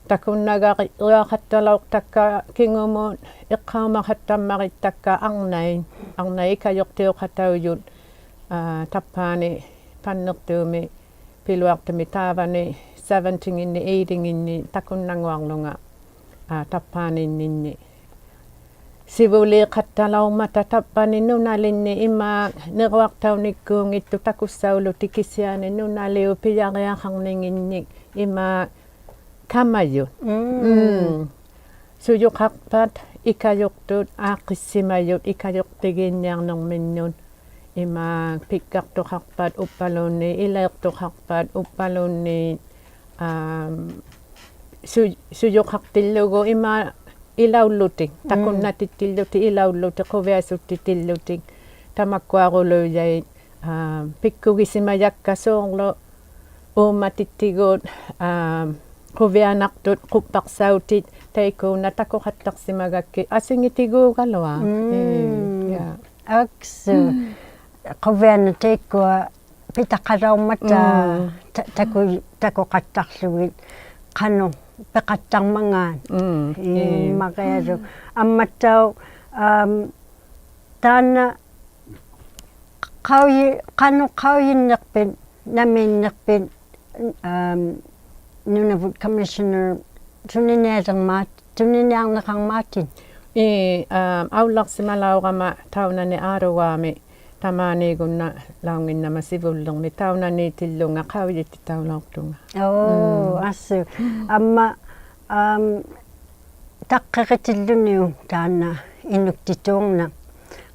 ᑕᑯᓐᓇᒐᕆ-, ᕆᐊᖃᑦᑕᓚᐅᖅᑕᒃᑲ ᑭᖑᒧᑦ ᐃᖅᑲᐅᒪᖃᑦᑕᒻᒪᕆᑦᑕᒃᑲ ᐊᕐᓇᐃᑦ, ᐊᕐᓇᐃᑦ ᐃᑲᔪᖅᑎᐅᖃᑕᐅᔪᑦ, ᐋ, ᑕᑉᐹᓂ ᐸᓐᓂᖅᑑᒥ ᐱᓗᐊᖅᑐᒥ ᑖᕙᓂ seventy-ᖏᓐᓂᒃ eighty-ᖏᓐᓂᒃ ᑕᑯᓐᓇᙳᐊᕐᓗᖓ, ᐋ, ᑕᑉᐹᓃᓐᓂᓐᓂ. ᓯᕗᓕᖃᑦᑕᓚᐅᕐᒪᑕ ᑕᑉᐹᓂ ᓄᓇᓕᓐᓂ ᐃᒫᒃ ᓂᕈᐊᖅᑕᐅᓂᒃᑰᙱᑦᑐᖅ ᑕᑯᔅᓴᐅᓗᑎᒃ ᑭᓯᐊᓂ ᓄᓇᓕᐅᑉ ᐱᔭᕆᐊᖃᕐᓂᖏᓐᓂᒃ ᐃᒫᒃ ᑲᒪᔪᑦ. ᒻᒻ. ᒻᒻ. ᓱᔪᖃᖅᐸᑦ ᐃᑲᔪᖅᑐᑦ ᐋᖅᑭᔅᓯᒪᔪᑦ ᐃᑲᔪᖅᑎᒌᓐᓂᐊᕐᓂᕐᒥᓐᓄᑦ. ᐃᒫᒃ ᐱᒡᒐᖅᑐᖃᖅᐸᑦ ᐅᑉᐸᓘᓐᓃᑦ, ᐃᓚᐃᖅᑐᖃᖅᐸᑦ ᐅᑉᐸᓘᓐᓃᑦ, ᐋᒻ, ᓱ-, ᓱᔪᖃᖅᑎᓪᓗᒍ ᐃᒫᒃ ᐃᓚᐅᓪᓗᑎᒃ, ᒻᒻ. ᑕᑯᓐᓇᑎᑦᑎᓪᓗᑎᒃ ᐃᓚᐅᓪᓗᑎᒃ, ᖁᕕᐊᓱᑦᑎᑦᑎᓪᓗᑎᒃ, ᑕᒪᒃᑯᐊᕈᓘᔭᐃᑦ, ᐋ, ᐱᒃᑯᒋᓯᒪᔭᒃᑲ ᓲᕐᓗ ᐆᒻᒪᑎᑦᑎᒍᑦ, ᐋ, ᖁᕕᐊᓇᖅᑐᑦ, ᖁᑉᐸᖅᓴᐅᑎᑦ, ᑕᐃᒃᑯᓇ ᑕᑯᖃᑦᑕᖅᓯᒪᒐᒃᑭᑦ ᐊᓯᖏᑎᒎᒐᓗᐊᖅ. ᒻᒻ. ᐄ, ᔮ. ᐊᒃᓱᑦ. ᖁᕕᐊᓇᖅ ᑕᐃᒃᑯᐊ ᐱᑕᖃᓚᐅᕐᒪᑕ ᒻᒻ. ᑕ-, ᑕᑯ-, ᑕᑯᖃᑦᑕᖅᖢᒋᑦ ᖃᓄᖅ ᐱᖃᑦᑕᕐᒪᖔᑦ. ᒻᒻ. ᐄ, ᒻᒻ. ᒪᕆᐊᓗᒃ. ᐊᒻᒪᑦᑕᐅᖅ, ᐊᒻ, ᑖᓐᓇ ᖃᐅᔨ-, ᖃᓄᖅ ᖃᐅᔨᓐᓂᖅᐱᑦ, ᓇᒦᓐᓂᖅᐱᑦ, ᐊᒻ, ᓄᓇᕗᑦ commissioner ᑐᓂᓂᐊᓕᕐᒫᑦ-, ᑐᓂᓂᐊᕐᓂᖃᕐᒫᑎᑦ? ᐄ, ᐊᒻ, ᐊᐅᓪᓚᖅᓯᒪᓚᐅᕋᒪ ᑕᐅᓇᓂ ᐋᑐᕚᒥ ᑕᒫᓃᒍᓐᓇᓚᐅᙱᓐᓇᒪ ᓯᕗᓪᓕᕐᒥ ᑕᐅᓇᓃᑎᓪᓗᖓ ᖃᐅᔨᑎᑕᐅᓚᐅᖅᑐᖓ. ᐆ, ᒻᒻ. ᐊᓱ. ᐊᒻᒪ, ᐊᒻ, ᑕᖅᑭᕆᑎᓪᓗᓂᐅᒃ ᑖᓐᓇ ᐃᓄᒃᑎᑑᕐᓇᖅ.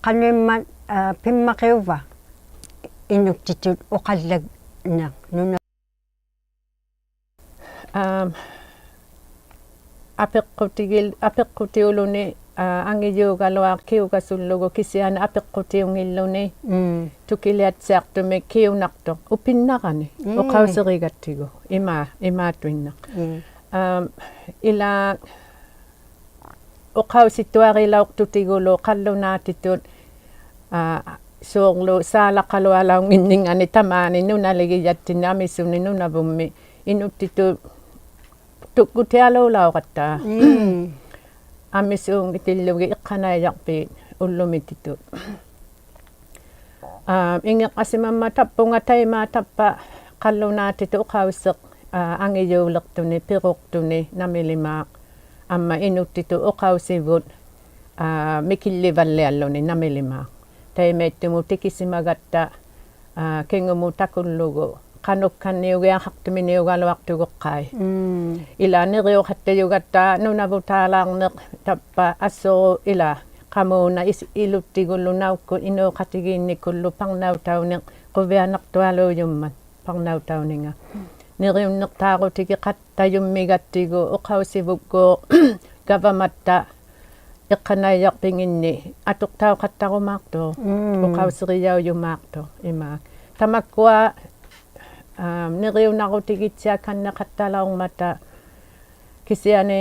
ᖃᓄᐃᒻᒪᑦ, ᐋ, ᐱᒻᒪᕆᐅᕙ ᐃᓄᒃᑎᑐᑦ ᐅᖃᓪᓚᖕᓂᖅ ᓄᓇ-, ᐋ, ᐊᐱᖅᑯᑎᒋᓪ-, ᐊᐱᖅᑯᑎᐅᓗᓂ, ᐋ, ᐊᖏᔫᒐᓗᐊᖅ ᑭᐅᒐᓱᓪᓗᒍ ᑭᓯᐊᓂ ᐊᐱᖅᑯᑎᐅᙱᓪᓗᓂ ᒻᒻ. ᑐᑭᓕᐊᑦᓯᐊᖅᑐᒥᒃ ᑭᐅᓇᖅᑐᖅ ᐅᐱᓐᓇᕋᓂ ᒻᒻ. ᐅᖃᐅᓯᕆᒐᑦᑎᒍ ᐃᒪ-, ᐃᒫᑐᐃᓐᓇᖅ. ᒻᒻ. ᐊᒻ, ᐃᓛᒃ ᐅᖃᐅᓯᑐᐊᕆᓚᐅᖅᑐᑎᒍᓗ ᖃᓪᓗᓈᑎᑐᑦ, ᐋ, ᓲᕐᓗ ᓵᓚᖃᓗᐊᓚᐅᙱᓐᓂᖓᓂ ᑕᒫᓂ ᓄᓇᓕᒋᔭᑦᑎᓐᓂ ᐊᒥᓱᓂ ᓄᓇᕗᒻᒥ ᐃᓄᑦᑎᑐᑦ ᑐᒃᑯᑎᐊᓘᓚᐅᕋᑦᑕ. ᒻᒻ. ᐊᒥᓲᙱᑎᓪᓗᒋᑦ ᐃᖅᑲᓇᐃᔭᖅᐲᑦ ᐅᓪᓗᒥᑎᑐᑦ. ᐋ, ᐃᖏᕐᕋᓯᒪᒻᒪᑦ ᑕᑉᐳᖓ ᑕᐃᒫᒃ ᑕᑉᐸ ᖃᓪᓗᓈᑎᑐᑦ ᐅᖃᐅᓯᖅ, ᐋ, ᐊᖏᔫᓕᖅᑐᓂ, ᐱᕈᖅᑐᓂ, ᓇᒥᓕᒫᖅ, ᐊᒻᒪ ᐃᓄᑦᑎᑐᑦ ᐅᖃᐅᓯᕗᑦ, ᐋ, ᒥᑭᓪᓕᕙᓪᓕᐊᓪᓗᓂ ᓇᒥᓕᒫᖅ. ᑕᐃᒪᐃᑦᑐᒧᑦ ᑎᑭᓯᒪᒐᑦᑕ, ᐋ, ᑭᖑᒧᑦ ᑕᑯᓪᓗᒍ, ᖃᓄᒃᑲᓐᓂᐅᒋᐊᖃᖅᑐᒥᓂᐅᒐᓗᐊᖅᑐᒍᖅᑲᐃ. ᒻᒻ. ᐃᓛᒃ ᓂᕆᐅᖃᑦᑕᔪᒐᑦᑕ ᓄᓇᕗᑖᓛᕐᓂᖅ ᑕᑉᐸ ᐊᓱᕈ ᐃᓛᒃ ᖃᒨᓇ ᐃᓱ-, ᐃᓗᑦᑎᒍᓪᓗ ᓇᐅᒃᑯᑦ ᐃᓅᖃᑎᒌᓐᓂᑯᓪᓗ ᐸᕐᓇᐅᑕᐅᓂᖅ ᖁᕕᐊᓇᖅᑐᐊᓘᔪᒻᒪᑦ ᐸᕐᓇᐅᑕᐅᓂᖓ. ᓂᕆᐅᓐᓂᖅᑖᕈᑎᒋᖃᑦᑕᔪᒻᒥᒐᑦᑎᒍ ᐅᖃᐅᓯᕗᒡᒎᖅ ᒐᕙᒪᑦᑕ ᐃᖅᑲᓇᐃᔭᖅᐱᖏᓐᓂ ᐊᑐᖅᑕᐅᖃᑦᑕᕈᒫᖅᑐᖅ, ᒻᒻ. ᐅᖃᐅᓯᕆᔭᐅᔪᒫᖅᑐᖅ ᐃᒫᒃ. ᑕᒪᒃᑯᐊ, ᐋ, ᓂᕆᐅᓇᕈᑎᒋᑦᓯᐊᒃᑲᓐᓂᖃᑦᑕᓚᐅᕐᒪᑕ ᑭᓯᐊᓂ,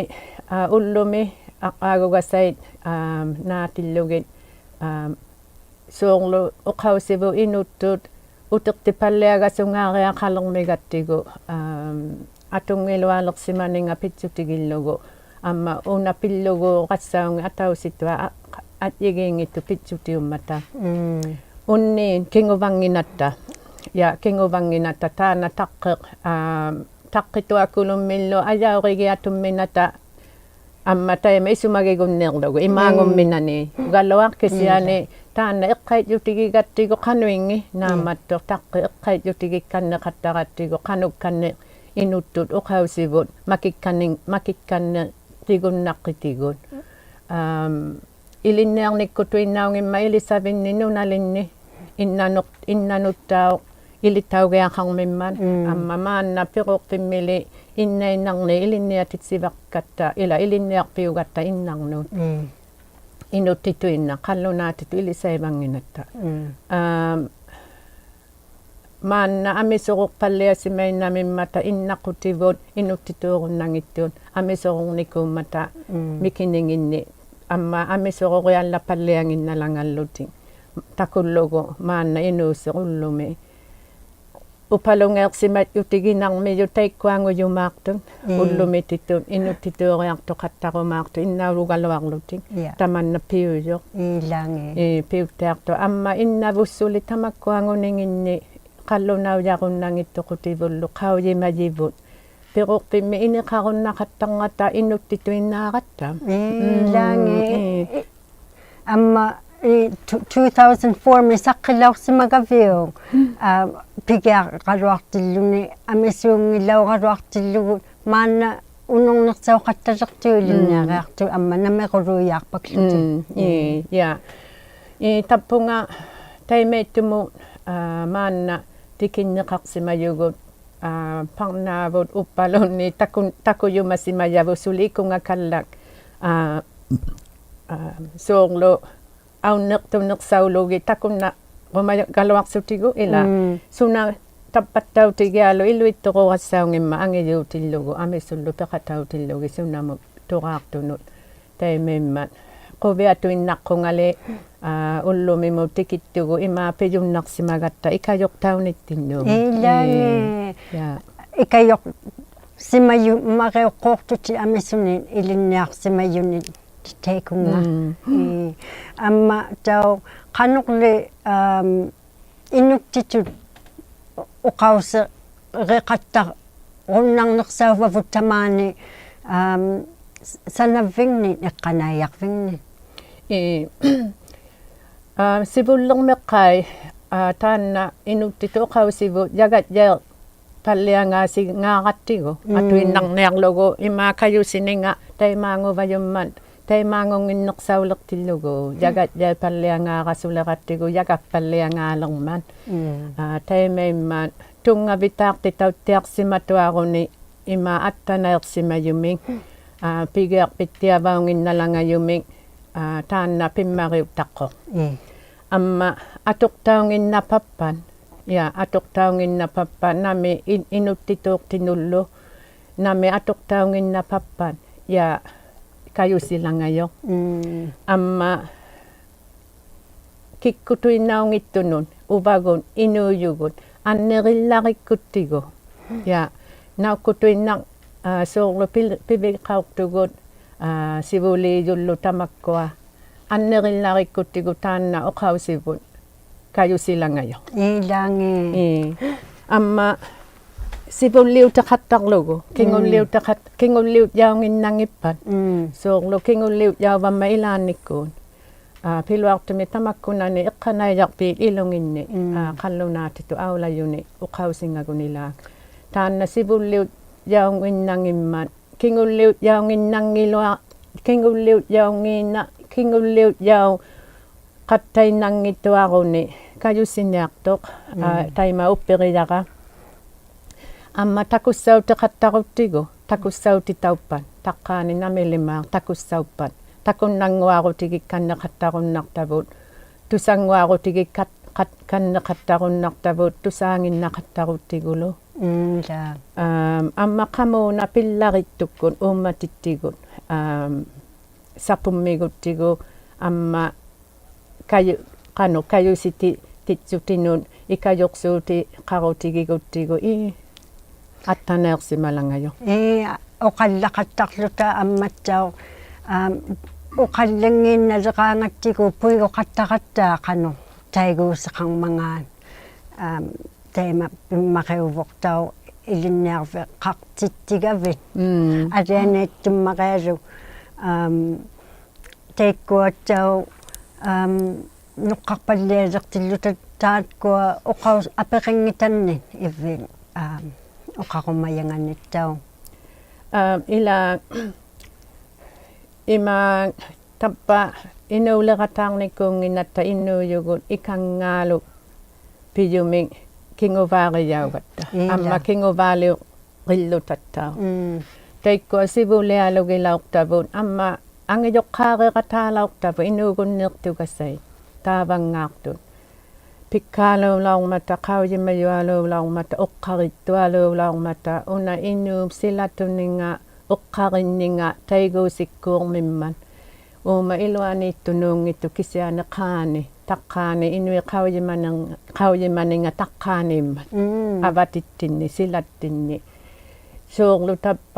ᐋ, ᐅᓪᓗᒥ ᐊ-, ᐊᕐᕌᒍᒐᓴᐃᑦ, ᐋ, ᓈᑎᓪᓗᒋᑦ, ᐋ, ᓲᕐᓗ ᐅᖃᐅᓯᕗᑦ ᐃᓄᑦᑐᑦ ᐅᑎᖅᑎᐸᓪᓕᐊᒐᓱᖔᕆᐊᖃᓕᕐᒥᒐᑦᑎᒍ, ᐋ, ᐊᑐᙱᓗᐊᓕᖅᓯᒪᓂᖓ ᐱᑦᔪᑎᒋᓪᓗᒍ, ᐊᒻᒪ ᐅᓇ ᐱᓪᓗᒎᖅ ᒐᔅᓴᐅᖏᑦ ᐊᑕᐅᓯᑐᐊᖅ ᐊ-, ᐊᔾᔨᒌᙱᑦᑐᑦ ᐱᑦᔪᑎᐅᒻᒪᑕ. ᒻᒻ. ᐅᓐᓃᑦ ᑭᖑᕙᙱᓇᑦᑕ. ᔮ, ᑭᖑᕙᙱᓇᑦᑕ ᑖᓐᓇ ᑕᖅᑭᖅ, ᐋ, ᑕᖅᑭᑐᐊᑯᓗᒻᒥᓪᓗ ᐊᔭᐅᕆᒋᐊᑐᒻᒥᓇᑕ ᐊᒻᒪ ᑕᐃᒪ ᐃᓱᒪᒋᒍᓐᓃᕐᓗᒍ ᐃᒫᖑᒻᒥᓇᓂ. ᒻᒻ. ᒐᓗᐊᖅ ᑭᓯᐊᓂ, ᒻᒻ. ᑖᓐᓇ ᐃᖅᑲᐃᔾᔪᑎᒋᒐᑦᑎᒍ ᖃᓄᐃᙱ, ᒻᒻ. ᓈᒻᒪᑦᑐᖅ ᑕᖅᑭᖅ ᐃᖅᑲᐃᔾᔪᑎᒋᒃᑲᓐᓂᖃᑦᑕᕋᑦᑎᒍ ᖃᓄᒃᑲᓐᓂᖅ ᐃᓄᑦᑐᑦ ᐅᖃᐅᓯᕗᑦ ᒪᑭᒃᑲᓐᓂ-, ᒪᑭᒃᑲᓐᓂᖅᑎᒍᓐᓇᖅᑭᑎᒍᑦ. ᐊᒻ, ᐃᓕᓐᓂᐊᕐᓂᒃᑯᑐᐃᓐᓇᐅᙱᒻᒪᑦ ᐃᓕᓴᕕᓐᓂ ᓄᓇᓕᓐᓂ, ᐃᓐᓇᓄᖅ-, ᐃᓐᓇᓄᑦᑕᐅᖅ ᐃᓕᑦᑕᐅᒋᐊᖃᕐᒥᒻᒪᑦ, ᒻᒻ. ᐊᒻᒪ ᒫᓐᓇ ᐱᕈᖅᐱᒻᒥᓕ ᐃᓐᓇᐃᓐᓇᕐᓂ ᐃᓕᓐᓂᐊᑎᑦᓯᕙᒃᑲᑦᑕ, ᐃᓛᒃ ᐃᓕᓐᓂᐊᖅᐱᐅᒐᑦᑕ ᐃᓐᓇᕐᓄᑦ. ᒻᒻ. ᐃᓄᑦᑎᑐᐃᓐᓇᖅ, ᖃᓪᓗᓈᑎᑐᑦ ᐃᓕᓴᐃᕙᙱᓇᑦᑕ. ᒻᒻ. ᐊᒻ, ᒫᓐᓇ ᐊᒥᓱᕈᖅᐸᓪᓕᐊᓯᒪᐃᓐᓇᒥᒻᒪᑕ ᐃᓐᓇᖁᑎᕗᑦ ᐃᓄᑦᑎᑑᕈᓐᓇᙱᑦᑐᑦ ᐊᒥᓱᕈᕐᓂᑰᒻᒪᑕ ᒻᒻ. ᒥᑭᓂᖏᓐᓂ, ᐊᒻᒪ ᐊᒥᓱᕈᕆᐊᓪᓚᐸᓪᓕᐊᙱᓐᓇᓚᖓᓪᓗᑎᒃ. ᑕᑯᓪᓗᒍ ᒫᓐᓇ ᐃᓅᓯᖅ ᐅᓪᓗᒥ. ᐅᐸᓗᖓᐃᖅᓯᒪᔾᔪᑎᒋᓇᕐᒥᔪᑦ ᑕᐃᒃᑯᐊᖑᔪᒫᖅᑐᑦ, ᒻᒻ. ᐅᓪᓗᒥᑎᑐᑦ, ᐃᓄᑦᑎᑑᕆᐊᖅᑐᖃᑦᑕᕈᒫᖅᑐᑦ, ᐃᓐᓇᐅᓗᒐᓗᐊᕐᓗᑎᒃ, ᔮ. ᑕᒪᓐᓇ ᐱᐅᔪᖅ. ᐃᓛᖏ. ᐄ, ᐱᐅᑦᑎᐊᖅᑐᖅ. ᐊᒻᒪ ᐃᓐᓇᕗᑦ ᓱᓕ ᑕᒪᒃᑯᐊᖑᓂᖏᓐᓂ ᖃᓪᓗᓇᐅᔭᕈᓐᓇᙱᑦᑐᖁᑎᕗᓪᓗ ᖃᐅᔨᒪᔨᕗᑦ. ᐱᕈᖅᐱᒻᒥ ᐃᓂᖃᕈᓐᓇᖃᑦᑕᕐᖓᑕ ᐃᓄᑦᑎᑐᐃᓐᓈᕋᑦᑕ. ᒻᒻ, ᒻᒻ, ᐃᓛᒃ. ᐄ. ᐄ, ᐊᒻᒪ ᐄ ᑐ-, two thousand four-ᒥ ᓴᖅᑭᓚᐅᖅᓯᒪᒐᕕᐅᒃ, ᒻᒻ. ᐋ, ᐱᒋᐊᕋᓗᐊᖅᑎᓪᓗᓂ, ᐊᒥᓲᙱᓚᐅᕋᓗᐊᖅᑎᓪᓗᒍ, ᒫᓐᓇ ᐅᓄᕐᓂᖅᓴᐅᖃᑦᑕᓕᖅᑐᖅ ᒻᒻ. ᐃᓕᓐᓂᐊᕆᐊᖅᑐᖅ, ᐊᒻᒪ ᓇᒥᕈᓘᔭᖅᐸᒃᖢᑐᖅ. ᒻᒻ, ᒻᒻ. ᐄ, ᔮ. ᐄ, ᑕᑉᐳᖓ ᑕᐃᒪᐃᑦᑐᒧᑦ, ᐋ, ᒫᓐᓇ ᑎᑭᓐᓂᖃᖅᓯᒪᔪᒍᑦ, ᐋ, ᐸᕐᓈᕗᑦ ᐅᑉᐸᓗᓐᓂ ᑕᑯ-, ᑕᑯᔪᒪᓯᒪᔭᕗᑦ ᓱᓕ ᐃᑯᖓᑲᓪᓚᒃ, ᐋ, ᐋ, ᓲᕐᓗ ᐊᐅᓐᓂᖅᑐᓐᓂᖅᓴᐅᓗᒋᑦ ᑕᑯᓐᓇ-, ᖁᒪᔪᒐᓗᐊᖅᓱᑎᒍ ᐃᓛ. ᒻᒻ. ᓱᓇ ᑕᑉᐸᑦᑕᐅᑎᒋᐊᓗ ᐃᓗᐃᑦᑐᕈᕋᔅᓴᐅᙱᒻᒪᑦ ᐊᖏᔫᑎᓪᓗᒍ, ᐊᒥᓱᓪᓗ ᐱᖃᑕᐅᑎᓪᓗᒋᑦ ᓱᓇᒧᑦ ᑐᕌᖅᑐᓄᑦ. ᑕᐃᒪᐃᒻᒪᑦ. ᖁᕕᐊᑐᐃᓐᓇᖅᑯᖓᓕ, ᐋ, ᐅᓪᓗᒥᒧᑦ ᑎᑭᑦᑐᒍ ᐃᒫᒃ ᐱᔪᓐᓇᖅᓯᒪᒐᑦᑕ ᐃᑲᔪᖅᑕᐅᓂᑦᑎᓐᓄᑦ. ᐃᓛᓐᓃ. ᐄ, ᔮ. ᐃᑲᔪᖅᓯᒪᔪ-, ᒪᕆᐅᖅᑰᖅᑐᑎᑦ ᐊᒥᓱᓂᑦ ᐃᓕᓐᓂᐊᖅᓯᒪᔪᓂᑦ ᑕᐃᑯᖓ. ᒻᒻ. ᐄ, ᐊᒻᒪᑦᑕᐅᖅ ᖃᓄᕐᓕ, ᐋᒻ, ᐃᓄᒃᑎᑐᑦ ᐅᖃᐅᓯᕆᖃᑦᑕᕈᓐᓇᕐᓂᖅᓴᐅᕙᕗᑦ ᑕᒫᓂ, ᐋᒻ, ᓴᓇᕝᕕᖕᓂᒃ, ᐃᖅᑲᓇᐃᔭᕐᕕᖕᓂᒃ. ᐄ, ᐋ, ᓯᕗᓪᓕᕐᒥᖅᑲᐃ, ᐋ, ᑖᓐᓇ ᐃᓄᒃᑎᑐᑦ ᐅᖃᐅᓯᕗᑦ ᔭᒐᔾᔭᐃᐸᓪᓕᐊᖔᓯᖔᕋᑦᑎᒍ. ᒻᒻ. ᐊᑐᐃᓐᓇᕐᓂᐊᕐᓗᒍ ᐃᒫᒃ ᑲᔪᓯᓂᖓ ᑕᐃᒫᖑᕙᔪᒻᒪᑦ, ᑕᐃᒫᖑᙱᓐᓂᖅᓴᐅᓕᖅᑎᓪᓗᒍ. ᔭᒐᔾᔭᐃᐸᓪᓕᐊᖔᕋᓱᓕᕋᑦᑎᒍ, ᔭᒐᑉᐸᓪᓕᐊᖔᓕᕐᒪᑦ. ᒻᒻ. ᐋ, ᑕᐃᒪᐃᒻᒪᑦ ᑐᙵᕕᑖᖅᑎᑕᐅᑦᑎᐊᖅᓯᒪᑐᐊᕈᓂ ᐃᒫᒃ ᐊᑦᑕᓇᐃᖅᓯᒪᔪᒥᒃ. ᐋ, ᐱᒋᐊᖅᐱᑦᑎᐊᕙᐅᙱᓐᓇᓚᖓᔪᒥᒃ, ᐋ, ᑖᓐᓇ ᐱᒻᒪᕆᐅᑦᑕᖅᑯᖅ. ᒻᒻ. ᐊᒻᒪ ᐊᑐᖅᑕᐅᙱᓐᓇᐸᑉᐸᑦ, ᔮ, ᐊᑐᖅᑕᐅᙱᓐᓇᐸᑉᐸᑦ ᓇᒥ ᐃᓐ-, ᐃᓄᒃᑎᑑᖅᑎᓄᓪᓗ, ᓇᒥ ᐊᑐᖅᑕᐅᙱᓐᓇᐸᑉᐸᑦ, ᔮ, ᑲᔪᓯᓚᖓᔪᖅ. ᒻᒻ. ᐊᒻᒪ ᑭᒃᑯᑐᐃᓐᓇᐅᙱᑦᑐᓄᑦ, ᐅᕙᒍᑦ, ᐃᓅᔪᒍᑦ, ᐊᓐᓂᕆᓪᓚᕆᒃᑯᑦᑎᒍ. ᔮ, ᓇᐅᒃᑯᑐᐃᓐᓇᖅ, ᐋ, ᓲᕐᓗ ᐱᓕ-, ᐱᕕᖃᐅᖅᑐᒍᑦ, ᐋ, ᓯᕗᓪᓕᔪᓪᓗ ᑕᒪᒃᑯᐊ, ᐊᓐᓂᕆᓪᓚᕆᒃᑯᑦᑎᒍ ᑖᓐᓇ ᐅᖃᐅᓯᕗᑦ ᑲᔪᓯᓚᖓᔪᖅ. ᐃᓛᓐᓃ. ᐄ. ᐊᒻᒪ ᓯᕗᓪᓕᐅᑎᖃᑦᑕᕐᓗᒍ, ᒻᒻ. ᑭᖑᓪᓕᐅᑎᖃᑦ-, ᑭᖑᓪᓕᐅᔾᔭᐅᙱᓐᓇᙱᑉᐸᑦ. ᒻᒻ. ᓲᕐᓗ ᑭᖑᓪᓕᐅᔾᔭᐅᕙᒻᒪᑦ ᐃᓛᓐᓂᒃᑯᑦ. ᐋ, ᐱᓗᐊᖅᑐᒥᒃ ᑕᒪᒃᑯᓇᓂ ᐃᖅᑲᓇᐃᔭᕐᕖᑦ ᐃᓗᖏᓐᓂᒃ, ᒻᒻ. ᐋ, ᖃᓪᓗᓈᑎᑐᑦ ᐊᐅᓚᔪᓂᒃ ᐅᖃᐅᓯᖓᒍᑦ ᐃᓛᒃ. ᑖᓐᓇ ᓯᕗᓪᓕᐅᔾᔭᐅᙱᓐᓇᙱᒻᒪᑦ, ᑭᖑᓪᓕᐅᔾᔭᐅᙱᓐᓇᙱᓗᐊ-, ᑭᖑᓪᓕᐅᔾᔭᐅᙱᓇ-, ᑭᖑᓪᓕᐅᔾᔭᐅᖃᑦᑕᐃᓐᓇᙱᑦᑐᐊᕈᓂ ᑲᔪᓯᓂᐊᖅᑐᖅ, ᐋ, ᒻᒻ. ᑕᐃᒪ ᐅᑉᐱᕆᔭᕋ. ᐊᒻᒪ ᑕᑯᔅᓴᐅᑎᖃᑦᑕᕈᑦᑎᒍ, ᑕᑯᔅᓴᐅᑎᑕᐅᑉᐸᑦ, ᑕᖅᑳᓂ ᓇᒥᓕᒫᖅ ᑕᑯᔅᓴᐅᑉᐸᑦ, ᑕᑯᓐᓇᙳᐊᕈᑎᒋᒃᑲᓐᓂᖃᑦᑕᕈᓐᓇᖅᑕᕗᑦ, ᑐᓴᙳᐊᕈᑎᒋᒃᑲᑦ-, ᖃᑦ-, ᑲᓐᓂᖃᑦᑕᕈᓐᓇᖅᑕᕗᑦ, ᑐᓵᙱᓐᓇᖃᑦᑕᕈᑦᑎᒍᓗ. ᒻᒻ, ᔮ. ᐋᒻ, ᐊᒻᒪ ᖃᒨᓇ ᐱᓪᓚᕆᑦᑐᒃᑯᑦ, ᐆᒻᒪᑎᑦᑎᒍᑦ, ᐋᒻ, ᓴᐳᒻᒥᒍᑦᑎᒍ, ᐊᒻᒪ ᑲᔪ-, ᖃᓄᖅ ᑲᔪᓯᑎᑦᓱᑎᓄᑦ ᐃᑲᔪᖅᓲᑎᖃᕈᑎᒋᒍᑦᑎᒍ ᐄ ᐊᑦᑕᓇᐃᖅᓯᒪᓚᖓᔪᖅ. ᐄ, ᐅᖃᓪᓚᖃᑦᑕᕐᓗᑕ ᐊᒻᒪᑦᑕᐅᖅ, ᐋᒻ, ᐅᖃᓪᓚᙱᓐᓇᓕᕌᖓᑦᑎᒍ ᐳᐃᒍᖃᑦᑕᕋᑦᑕ ᖃᓄᖅ ᑕᐃᒎᓯᖃᕐᒪᖔᑦ, ᐋᒻ, ᑕᐃᒪ ᐱᒻᒪᕆᐅᕗᖅᑕᐅᖅ ᐃᓕᓐᓂᐊᕐᕕᖃᖅᑎᑦᑎᒐᕕᑦ. ᒻᒻ. ᐊᓕᐊᓇᐃᑦᑐᒻᒪᕆᐊᓗᒃ, ᐋᒻ, ᑕᐃᒃᑯᐊᑦᑕᐅᖅ, ᐋᒻ, ᓄᖅᑲᖅᐸᓪᓕᐊᓕᖅᑎᓪᓗᑕ ᑖᒃᑯᐊ ᐅᖃᐅ-, ᐊᐱᕆᙱᑕᓐᓂᒃ ᐃᕝᕕᑦ, ᐋᒻ, ᐅᖃᕈᒪᔭᖓᓂᑦᑕᐅᖅ. ᐋ, ᐃᓛ ᐃᒫᒃ ᑕᕝᕙ ᐃᓅᓕᕋᑖᕐᓂᑰᙱᓐᓇᑦᑕ ᐃᓅᔪᒍᑦ ᐃᑲᙵᓗᒃ ᐱᔪᒥᒃ ᑭᖑᕚᕆᔭᐅᒐᑦᑕ. ᐄᓛ. ᐊᒻᒪ ᑭᖑᕚᓕᐅᕆᓪᓗᑕᑦᑕᐅᖅ. ᒻᒻ. ᑕᐃᒃᑯᐊ ᓯᕗᓕᐊᓗᒋᓚᐅᖅᑕᕗᑦ, ᐊᒻᒪ ᐊᖏᔪᖅᑳᕆᕋᑖᓚᐅᖅᑕᕗᑦ ᐃᓅᒍᓐᓃᖅᑐᒐᓴᐃᑦ, ᑖᕙᙵᖅᑐᑦ. ᐱᒃᑳᓘᓚᐅᕐᒪᑕ, ᖃᐅᔨᒪᔪᐊᓘᓚᐅᕐᒪᑕ, ᐅᖅᑲᕆᑦᑐᐊᓘᓚᐅᕐᒪᑕ, ᐅᓇ ᐃᓅᑉ ᓯᓚᑐᓂᖓ, ᐅᖅᑲᕆᓐᓂᖓ, ᑕᐃᒎᓯᒃᑰᕐᒥᒻᒪᑦ. ᐆᒪ ᐃᓗᐊᓃᑦᑐᓅᙱᑦᑐᖅ ᑭᓯᐊᓂ ᖄᓂ, ᑕᖅᑲᓂ ᐃᓄᐃᑦ ᖃᐅᔨᒪᓂᖓ, ᖃᐅᔨᒪᓂᖓ ᑕᖅᑲᓃᒻᒪᑦ. ᒻᒻ. ᐊᕙᑎᑦᑎᓐᓂ, ᓯᓚᑦᑎᓐᓂ. ᓲᕐᓗ ᑕᕝᕙ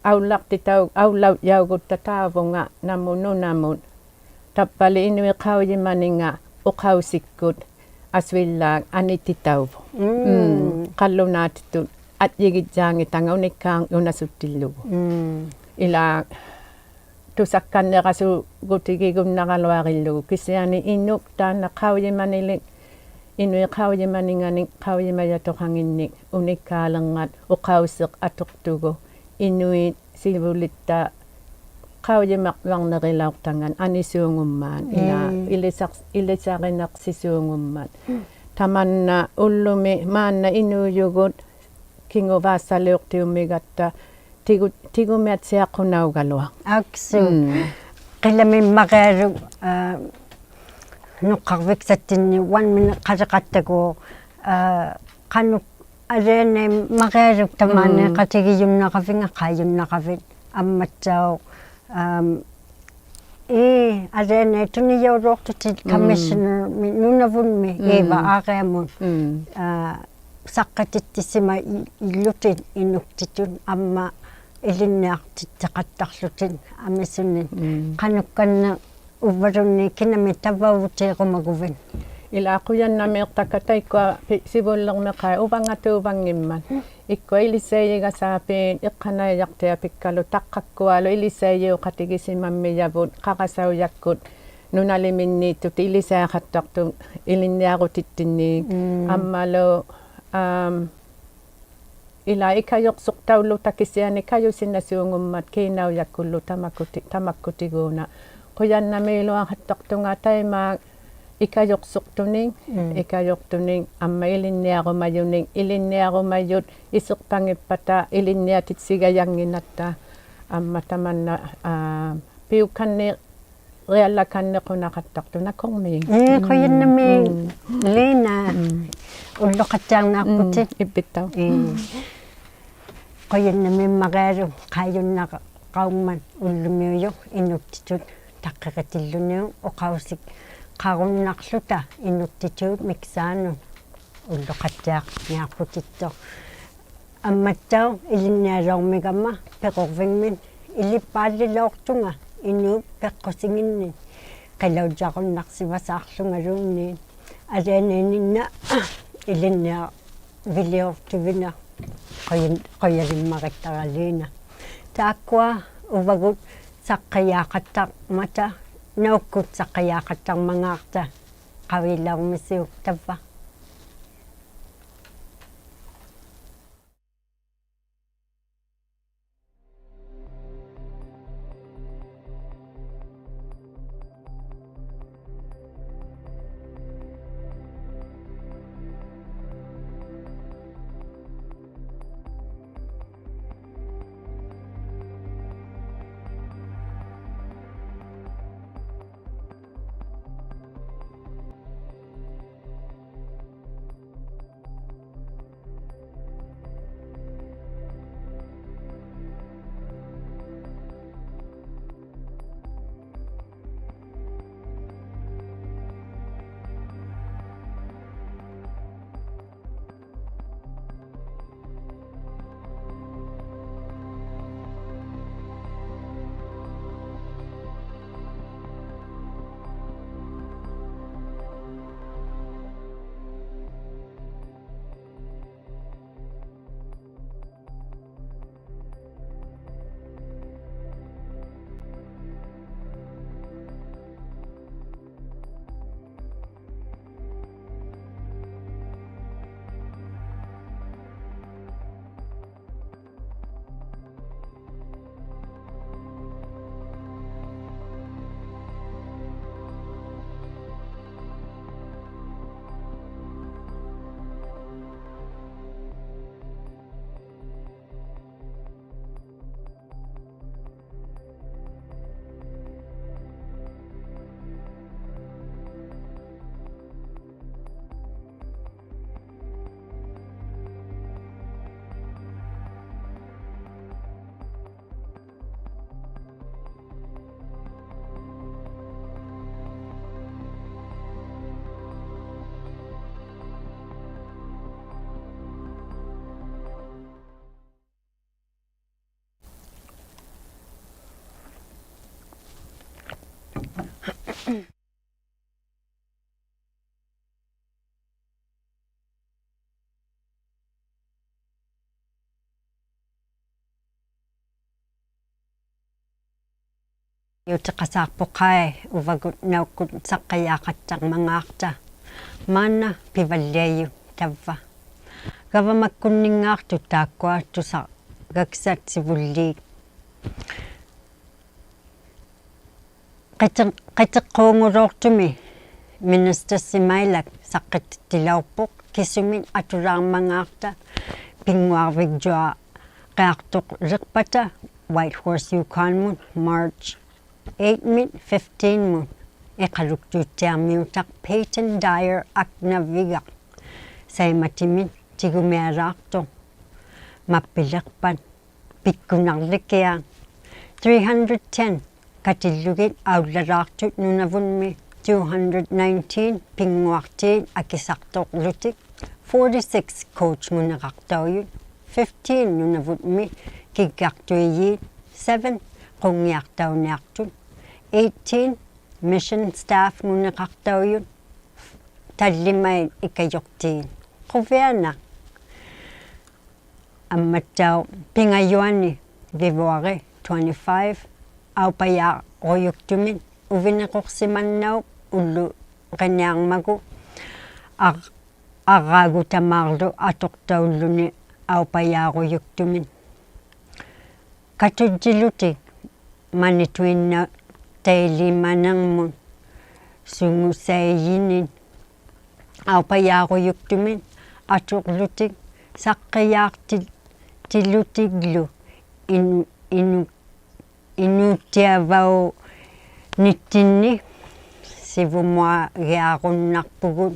ᐊᐅᓪᓚᖅᑎᑕᐅ-, ᐊᐅᓪᓚᐅᔾᔭᐅᒍᑦᑕ ᑖᕗᖓ ᓇᒧᑦ ᓄᓇᒧᑦ. ᑕᕝᕙᓕ ᐃᓄᐃᑦ ᖃᐅᔨᒪᓂᖓ ᐅᖃᐅᓯᒃᑯᑦ ᐊᓱᐃᓛᒃ ᐊᓂᑎᑕᐅᕗᖅ. ᒻᒻ. ᒻᒻ, ᖃᓪᓗᓈᑎᑐᑦ ᐊᔾᔨᒋᔾᔮᙱᑕᖓ ᐅᓂᒃᑳᕈᓇᓱᑦᑎᓪᓗᒍ. ᒻᒻ. ᐃᓛ ᑐᓴᒃᑲᓐᓂᕋᓱᒍᑎᒋᒍᓐᓇᕋᓗᐊᕆᓪᓗᒍ, ᑭᓯᐊᓂ ᐃᓄᒃ ᑖᓐᓇ ᖃᐅᔨᒪᓂᓕᒃ, ᐃᓄᐃᑦ ᖃᐅᔨᒪᓂᖓᓂᒃ, ᖃᐅᔨᒪᔭᑐᖃᖏᓐᓂᒃ, ᐅᓂᒃᑳᓕᕐᖓᑦ ᐅᖃᐅᓯᖅ ᐊᑐᖅᑐᒍ, ᐃᓄᐃᑦ ᓯᕗᓪᓕᑦᑕ ᖃᐅᔨᒪᕐᕈᐊᕐᓂᕆᓚᐅᖅᑕᖓᑦ ᐊᓂᓲᖑᒻᒪᑦ, ᐃᓛ, ᒻᒻ. ᐃᓕᓴᖅ-, ᐃᓕᓴᕆᓇᖅᓯᓲᖑᒻᒪᑦ. ᒻᒻ. ᑕᒪᓐᓇ ᐅᓪᓗᒥ ᒫᓐᓇ ᐃᓅᔪᒍᑦ ᑭᖑᕚᒃᓴᓕᐅᖅᑎᐅᒻᒥᒐᑦᑕ ᑎᒍ-, ᑎᒍᒥᐊᑦᓯᐊᖁᓇᐅᒐᓗᐊᖅ. ᐊᒃᓱᑦ. ᒻᒻ. ᕿᓚᒥᒻᒪᕆᐊᓗᒃ, ᐋ, ᓄᖅᑲᕐᕕᒃᓴᑦᑎᓐᓂ one minute ᖃᓕᕋᑦᑕᒎᖅ, ᐋ, ᖃᓄᖅ ᐊᓕᐊᓇᐃᑦ ᒪᕆᐊᓗᒃ ᑕᒫᓂ ᒻᒻ. ᖃᑎᒋᔪᓐᓇᕋᕕᑦ, ᖃᐃᔪᓐᓇᕋᕕᑦ, ᐊᒻᒪᑦᑕᐅᖅ, ᐋᒻ, ᐄ, ᐊᓕᐊᓇᐃᑦ ᑐᓂᔭᐅᓚᐅᖅᑐᑎᑦ ᒻᒻ. Commissioner-ᒥ ᓄᓇᕗᒻᒥ ᒻᒻ. ᐄᕙ ᐋᕆᐊᒧᑦ, ᒻᒻ. ᐋ, ᓴᖅᑭᑎᑦᑎᓯᒪ ᐃ-, ᐃᓪᓗᑎᑦ ᐃᓄᒃᑎᑐᑦ ᐊᒻᒪ ᐃᓕᓐᓂᐊᖅᑎᑦᑎᖃᑦᑕᕐᓗᑎᑦ ᐊᒥᓱᓂᑦ. ᒻᒻ. ᖃᓄᒃᑲᓐᓂᖅ ᐅᕝᕙᓘᓐᓃᑦ ᑭᓇᒥᒃ ᑕᕝᕙᐅᕗᑏᕈᒪᒍᕕᑦ. ᐃᓛ ᖁᔭᓐᓇᒦᖅᑕᒃᑲ ᑕᐃᒃᑯᐊ ᐱ-, ᓯᕗᓪᓕᕐᒥᖃᐃ ᐅᕙᖓᑑᕙᙱᒻᒪᑦ. ᐃᒃᑯᐊ ᐃᓕᓴᐃᔨᒐᓵᐲᑦ ᐃᖅᑲᓇᐃᔭᖅᑎᐊᐱᒃᑲᓗ ᑕᖅᑲᒃᑯᐊᓗ ᐃᓕᓴᐃᔨᐅᖃᑎᒋᓯᒪᒻᒥᔭᕗᑦ ᖃᕆᑕᐅᔭᒃᑯᑦ ᓄᓇᓕᒥᓃᑦᑐᑦ ᐃᓕᓴᐃᖃᑦᑕᖅᑐᑦ ᐃᓕᓐᓂᐊᕈᑎᑦᑎᓐᓂ. ᒻᒻ. ᐊᒻᒪᓗ, ᐋᒻ, ᐃᓛ ᐃᑲᔪᖅᓱᖅᑕᐅᓪᓗᑕ ᑭᓯᐊᓂ ᑲᔪᓯᓇᓲᖑᒻᒪᑦ ᑮᓇᐅᔭᒃᑯᓪᓗ ᑕᒪᒃᑯᑎ-, ᑕᒪᒃᑯᑎᒎᓇ. ᖁᔭᓐᓇᒦᓗᐊᖃᑦᑕᖅᑐᖓ ᑕᐃᒫᒃ ᐃᑲᔪᖅᓱᖅᑐᓂᒃ, ᒻᒻ. ᐃᑲᔪᖅᑐᓂᒃ, ᐊᒻᒪ ᐃᓕᓐᓂᐊᕈᒪᔪᓂᒃ, ᐃᓕᓐᓂᐊᕈᒪᔪᑦ ᐃᓯᖅᐸᙱᑉᐸᑕ ᐃᓕᓐᓂᐊᑎᑦᓯᒐᔭᙱᓐᓇᑦᑕ, ᐊᒻᒪ ᑕᒪᓐᓇ, ᐋ, ᐱᐅᒃᑲᓐᓂ ᕆᐊᓪᓚᒃᑲᓐᓂᖁᓇᖃᑦᑕᖅᑐᓇ ᖁᕐᒦᒃ. ᐄ, ᖁᔭᓐᓇᒦᒃ, ᒻᒻ. ᓖᓇ. ᒻᒻ. ᐅᓪᓗᖃᑦᑎᐊᕐᓂᐊᖅᐳᑎᑦ. ᒻᒻ, ᐃᕝᕕᑦᑕᐅᖅ. ᐄ. ᖁᔭᓐᓇᒦᒃ ᒪᕆᐊᓗᒃ ᖃᐃᔪᓐᓇᕋᐅᒻᒪᑦ ᐅᓪᓗᒥᐅᔪᖅ ᐃᓄᒃᑎᑐᑦ ᑕᖅᑭᕆᑎᓪᓗᓂᐅᒃ ᐅᖃᐅᓯᖃᕈᓐᓇᕐᓗᑕ ᐃᓄᒃᑎᑑᑉ ᒥᒃᓵᓄᑦ ᐅᓪᓗᖃᑦᑎᐊᕐᓂᐊᖅᐳᑎᑦᑐᖅ. ᐊᒻᒪᑦᑕᐅᖅ ᐃᓕᓐᓂᐊᓚᐅᕐᒥᒐᒪ ᐱᕈᕐᕕᖕᒥᑦ ᐃᓕᑉᐹᓪᓕᓚᐅᖅᑐᖓ ᐃᓅᑉ ᐱᖅᑯᓯᖏᓐᓂᑦ ᕿᓚᐅᔾᔭᕈᓐᓇᖅᓯᕙᓵᕐᓗᖓᓘᓐᓃᑦ. ᐊᓕᐊᓇᐃᓐᓂᓐᓇ ᐃᓕᓐᓂᐊᕐᕕᓕᐅᖅᑐᕕᓇᖅ ᖁᔭᓐ-, ᖁᔭᓕᒻᒪᕆᑦᑕᕋ ᓖᓇ. ᑖᒃᑯᐊ ᐅᕙᒍᑦ ᓴᖅᑭᔮᖃᑦᑕᕐᒪᑕ, ᓇᐅᒃᑯᑦ ᓴᖅᑭᔮᖃᑦᑕᕐᒪᖔᑦᑕ ᖃᐅᔨᓚᐅᕐᒥᓯᐅᒃ ᑕᕝᕙ. ᔪᑎᖃᓵᖅᐳᖅᑲᐃ ᐅᕙᒍᑦ ᓇᐅᒃᑯᑦ ᓴᖅᑭᔮᖃᑦᑕᕐᒪᖔᑦᑕ. ᒫᓐᓇ ᐱᕙᓪᓕᐊᔪᑦ ᑕᕝᕙ. ᒐᕙᒪᒃᑯᓐᓂᙶᖅᑐᑦ ᑖᒃᑯᐊ ᑐᓴᒐᒃᓴᑦ ᓯᕗᓪᓖᑦ. ᕿᑎ-, ᕿᑎᖅᑰᖑᓚᐅᖅᑐᒥ ᒥᓂᔅᑕᓯᒪᐃᓚᒃ ᓴᖅᑭᑎᑦᑎᓚᐅᖅᐳᖅ ᑭᓱᒥᑦ ᐊᑐᓛᕐᒪᖔᑦᑕ ᐱᙳᐊᕐᕕᒡᔪᐊᕆᐊᖅᑐᓕᖅᐸᑕ Whitehorse, Yukon-ᒧᑦ March eight-ᒥᑦ fifteen-ᒧᑦ. iqaluktuuttiarmiutaq Peyton Dyer aknavigaq saimatimit tigumialaaqtuq mappiqpat pikkunarlikiaq. Three hundred ten katillugit aullalaaqtut Nunavummi, two hundred nineteen pinnguaqtiit akisaqtuqłutik, forty-six coach-nguniraqtaujut, fifteen Nunavummi kiggaqtuijiit, seven qunngiaqtauniaqtut, eighteen mission staff-nguniraqtaujut, tallimait ikajuqtiit. Quvianaq. Ammattauq pingajuanni February twenty-five, aupajaarujuktumit uviniquqsimannaup ulluqiniarmagu ar-, arraagutamaarlu atuqtaulluni aupajaarujuktumit. Katujjilutik manituinnatailimaniqmut sungusaijinit aupajaarujuktumit atuqłutik saqqijaaqtilutiglu inu-, inu-, inuutiavaunittinni sivumuagiarunnaqpugut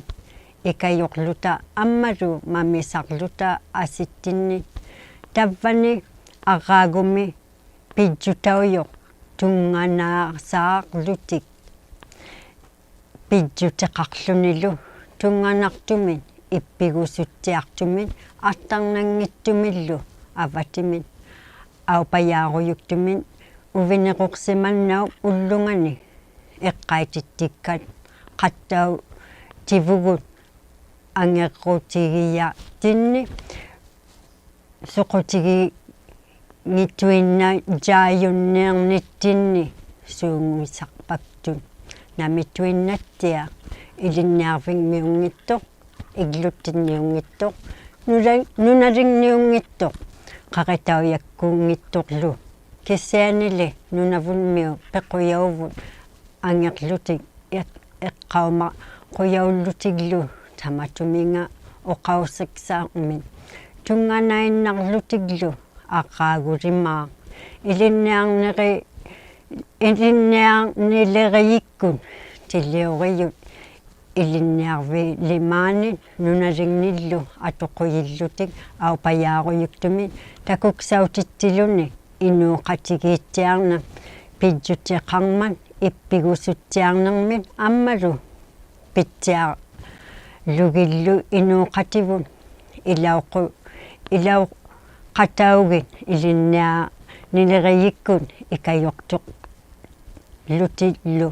ikajuqłuta ammalu mamisaqłuta asittinni. Tavvani arraagumi pijjutaujuq tunnganasaaqłutik pijjutiqaqłunilu tunnganaqtumit ippigusuttiaqtumit aqtarnanngittumillu avatimit aupajaarujuktumit uviniquqsimannaup ullungani iqqaitittikkattauvugut angirrutigijattinni suqutigingittuinnajajunniirnittinni suunguisaqpaktut. Namituinnattiaq ilinniarvingmiunngittuq, igluttinniunngittuq, nuna-, nunalingniunngittuq, qaqitaujakkuunngittuqlu. Kisianili Nunavummiut piqujauvut angirlutik iq-, iqqaumaqujaullutiglu tamatuminga uqausiksarmit tunnganainnarlutiglu arraagulimaaq. Ilinniarniri-, ilinniarnilirijikkut tiliurijut ilinniarvilimaanit nunalingnillu atuqujillutik aupajaarujuktumit takuksautittiluni inuuqatigiittiarnaq pijjutiqarmat ippigusuttiarnirmit ammalu pittiarlugillu inuuqativut ilauqu-, ilauqataugit ilinniarnilirijikkut ikajuqtuqłutiglu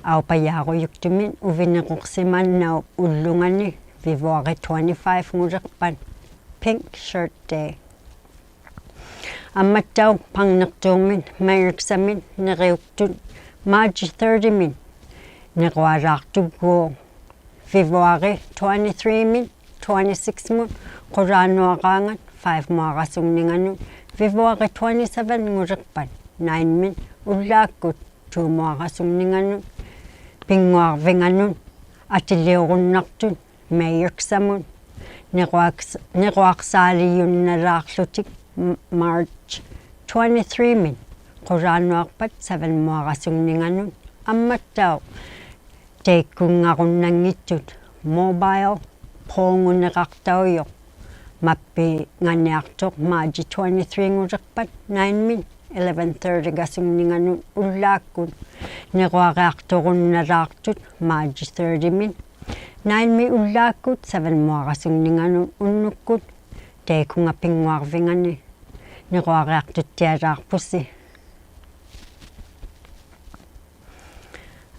aupajaarujuktumit uviniquqsimannaup ullungani February twenty-five-nguliqpat Pink Shirt Day. Ammattauq pangniqtuumit mairiksamit niriuktut March thirty-mit nirualaaqtugguuq February twenty-three-mit twenty-six-mut qulaanuaraangat five-muarasungninganut February twenty-seven-nguliqpat nine-mit ullaakkut two-muarasungninganut pinnguarvinganut atiliurunnaqtut mairiksamut niruaks-, niruaqsaalijunnalaaqłutik M-, March twenty-three-mit qulaanuaqpat seven-muarasungninganut ammattauq taikkunngarunnanngittut mobile phone-nguniraqtaujuq mappinganiaqtuq March twenty-three-nguliqpat nine-mit eleven thirty-gasungninganut ullaakkut niruariaqturunnalaaqtut March thirty-mit nine-mit ullaakkut seven-muarasungninganut unnukkut taikunga pinnguarvingani niruariaqtuttialaaqpusi.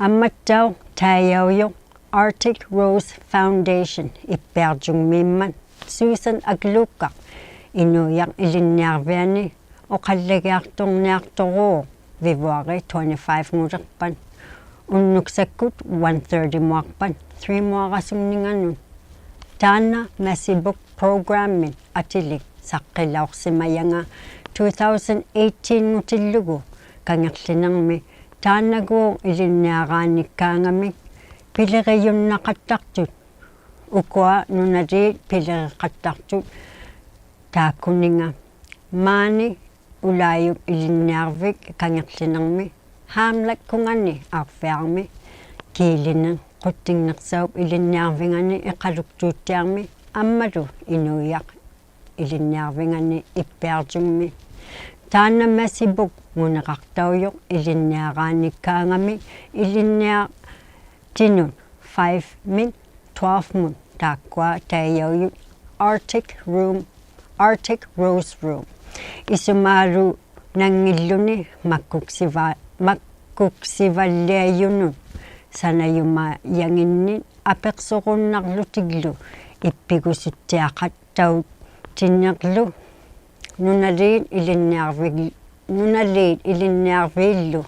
Ammattauq taijaujuq Arctic Rose Foundation ippiarjungmiimmat Susan Aglukark inuujaq ilinniarviani uqallagiaqturniaqturuuq February twenty-five-nguliqpat unnuksakkut one thirty-muaqpat three-muarasungninganut. Taanna Messy Book Program-mit atilik saqqilauqsimajanga two thousand eighteen-ngutillugu Kangiqłinirmi taannaguuq ilinniaraanikkaangamik pilirijunnaqattaqtut ukua nunaliit piliriqattaqtut taakkuninga. Maani ulaajuk ilinniarvik Kangiqłinirmi Hamlet-kungani Arviarmi ᑭᓕᓂᖅ ᖁᑦᑎᖕᓂᖅᓴᐅᑉ ᐃᓕᓐᓂᐊᕐᕕᖓᓂ ᐃᖃᓗᒃᑑᑦᑎᐊᕐᒥ ᐊᒻᒪᓗ ᐃᓄᐃᔭᖅ ᐃᓕᓐᓂᐊᕐᕕᖓᓂ ᐃᒃᐱᐊᕐᔪᖕᒥ. ᑖᓐᓇ ᒪᓯᐳᒃ ᖑᓂᕋᖅᑕᐅᔪᖅ ᐃᓕᓐᓂᐊᕌᓂᒃᑳᖓᒥ ᐃᓕᓐᓂᐊᖅᑎᓄᑦ five-ᒥᑦ twelve-ᒧᑦ ᑖᒃᑯᐊ ᑕᐃᔭᐅᔪᑦ Arctic Room, Arctic Rose Room. ᐃᓱᒫᓗᓇᙱᓪᓗᓂ ᒪᒃᑯᒃᓯᕙ-, ᒪᒃᑯᒃᓯᕙᓪᓕᐊᔪᓄᑦ ᓴᓇᔪᒪᔭᖏᓐᓂᑦ ᐊᐱᖅᓱᕈᓐᓇᕐᓗᑎᒡᓗ ᐃᑉᐱᒍᓱᑦᑎᐊᖃᑦᑕᐅᑎᓂᕐᓗ ᓄᓇᓖᑦ ᐃᓕᓐᓂᐊᕐᕕ-, ᓄᓇᓖᑦ ᐃᓕᓐᓂᐊᕐᕖᓪᓗ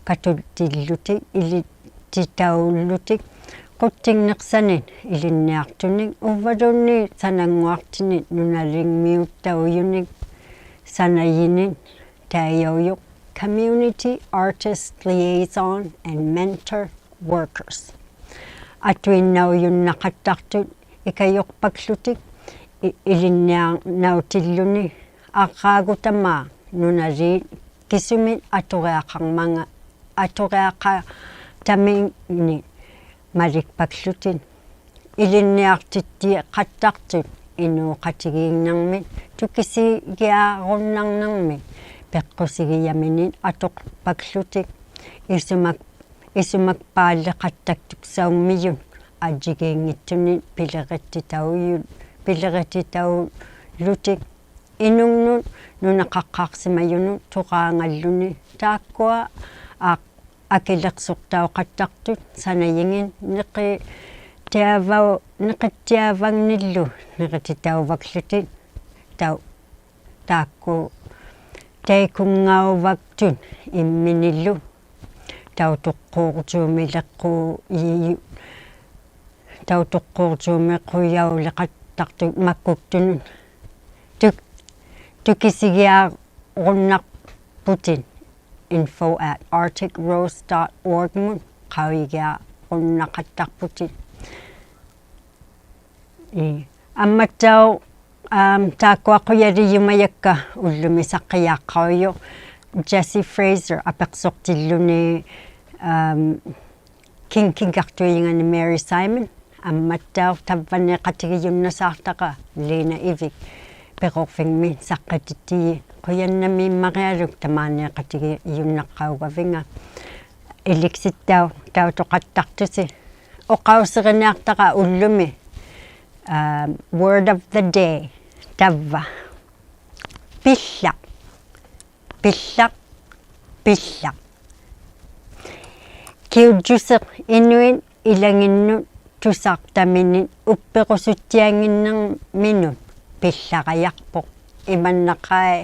ᑲᑐᓪᑎᓪᓗᑎᒃ ᐃᓕᑦᑎᑕᐅᓪᓗᑎᒃ ᖁᑦᑎᖕᓂᖅᓴᓂᒃ ᐃᓕᓐᓂᐊᖅᑐᓂᒃ ᐅᕝᕙᓘᓐᓃᑦ ᓴᓇᙳᐊᖅᑎᓂᒃ ᓄᓇᓕᖕᒥᐅᑦᑕᐅᔪᓂᒃ ᓴᓇᔨᓂᒃ ᑕᐃᔭᐅᔪᖅ Community Artist Liaison and Mentor Workers. ᐊᑐᐃᓐᓇᐅᔪᓐᓇᖃᑦᑕᖅᑐᑦ ᐃᑲᔪᖅᐸᒃᖢᑎᒃ ᐃ-, ᐃᓕᓐᓂᐊᕐᓇᐅᑎᓪᓗᓂ ᐊᕐᕌᒍᑕᒫᖅ ᓄᓇᓖᑦ ᑭᓱᒥᑦ ᐊᑐᕆᐊᖃᕐᒪᖔ-, ᐊᑐᕆᐊᖃᖅᑕᒥᓂᒃ ᒪᓕᒃᐸᒃᖢᑎᒃ. ᐃᓕᓐᓂᐊᖅᑎᑦᑎᖃᑦᑕᖅᑐᑦ ᐃᓅᖃᑎᒌᖕᓂᕐᒥᑦ ᑐᑭᓯᒋᐊᕈᓐᓇᕐᓂᕐᒥᑦ ᐱᖅᑯᓯᒋᔭᒥᓂᒃ ᐊᑐᖅᐸᒃᖢᑎᒃ. ᐃᓱᒪᒃ-, ᐃᓱᒪᒃᐹᓪᓕᖃᑦᑕᖅᑐᒃᓴᐅᒻᒥᔪᑦ ᐊᔾᔨᒌᙱᑦᑐᓂᒃ ᐱᓕᕆᑎᑕᐅᔪ-, ᐱᓕᕆᑎᑕᐅᓗᑎᒃ. ᐃᓄᖕᓄᑦ ᓄᓇᖃᖅᑳᖅᓯᒪᔪᓄᑦ ᑐᕌᖓᓪᓗᓂ ᑖᒃᑯᐊ ᐊ-, ᐊᑭᓕᖅᓱᖅᑕᐅᖃᑦᑕᖅᑐᑦ ᓴᓇᔨᖏᑦ ᓂᕿᑦᑎᐊᕙ-, ᓂᕿᑦᑎᐊᕙᖕᓂᓪᓗ ᓂᕆᑎᑕᐅᕙᒃᖢᑎᒃ ᑕᐅ-, ᑖᒃᑯᐊ ᑕᐃᑯᙵᐅᕙᒃᑐᑦ ᐃᒻᒥᓂᓪᓗ ᑕᐅᑐᖅᑰᕐᔫᒥᓕᖅᑰᔨ-, ᑕᐅᑐᖅᑰᕐᔫᒥᖅᑰᔭᐅᓕᖃᑦᑕᖅᑐᑦ ᒪᒃᑯᒃᑐᓄᑦ ᑐᒃ-, ᑐᑭᓯᒋᐊᕈᓐᓇᖅᐳᑎᑦ info at arctic rose dot org-ᒧᑦ ᖃᐅᔨᒋᐊᕈᓐᓇᖃᑦᑕᖅᐳᑎᑦ. ᐄ, ᐊᒻᒪᑦᑕᐅᖅ, ᐋᒻ, ᑖᒃᑯᐊ ᖁᔭᓕᔪᒪᔭᒃᑲ ᐅᓪᓗᒥ ᓴᖅᑭᔮᖅᑲᐅᔪᖅ Jessie Fraser ᐊᐱᖅᓱᖅᑎᓪᓗᓂ, ᐋᒻ, ᑭᖕ-, ᑭᒡᒐᖅᑐᐃᔨᖓᓂ Mary Simon, ᐊᒻᒪᑦᑕᐅᖅ ᑕᕝᕙᓃᖃᑎᒋᔪᓐᓇᓵᖅᑕᕋ Lena Ivik, ᐱᕈᕐᕕᖕᒥ ᓴᖅᑭᑎᑦᑎᔨ, ᖁᔭᓐᓇᒦᒻᒪᕆᐊᓗᒃ ᑕᒫᓃᖃᑎᒋᔪᓐᓇᖅᑲᐅᒐᕕᙵ. ᐃᓕᑦᓯᑦᑕᐅᖅ ᑕᐅᑐᖃᑦᑕᖅᑐᓯ. ᐅᖃᐅᓯᕆᓂᐊᖅᑕᕋ ᐅᓪᓗᒥ, ᐋ, word of the day, ᑕᕝᕙ. ᐱᓪᓚᖅ. ᐱᓪᓚᖅ, ᐱᓪᓚᖅ. ᑭᐅᔾᔪᓯᖅ ᐃᓄᐃᑦ ᐃᓚᖏᓐᓄᑦ ᑐᓴᖅᑕᒥᓂᑦ ᐅᑉᐱᕈᓱᑦᑎᐊᙱᓐᓂᕐᒥᓄᑦ ᐱᓪᓚᕋᔭᖅᐳᖅ. ᐃᒪᓐᓇᖃᐃ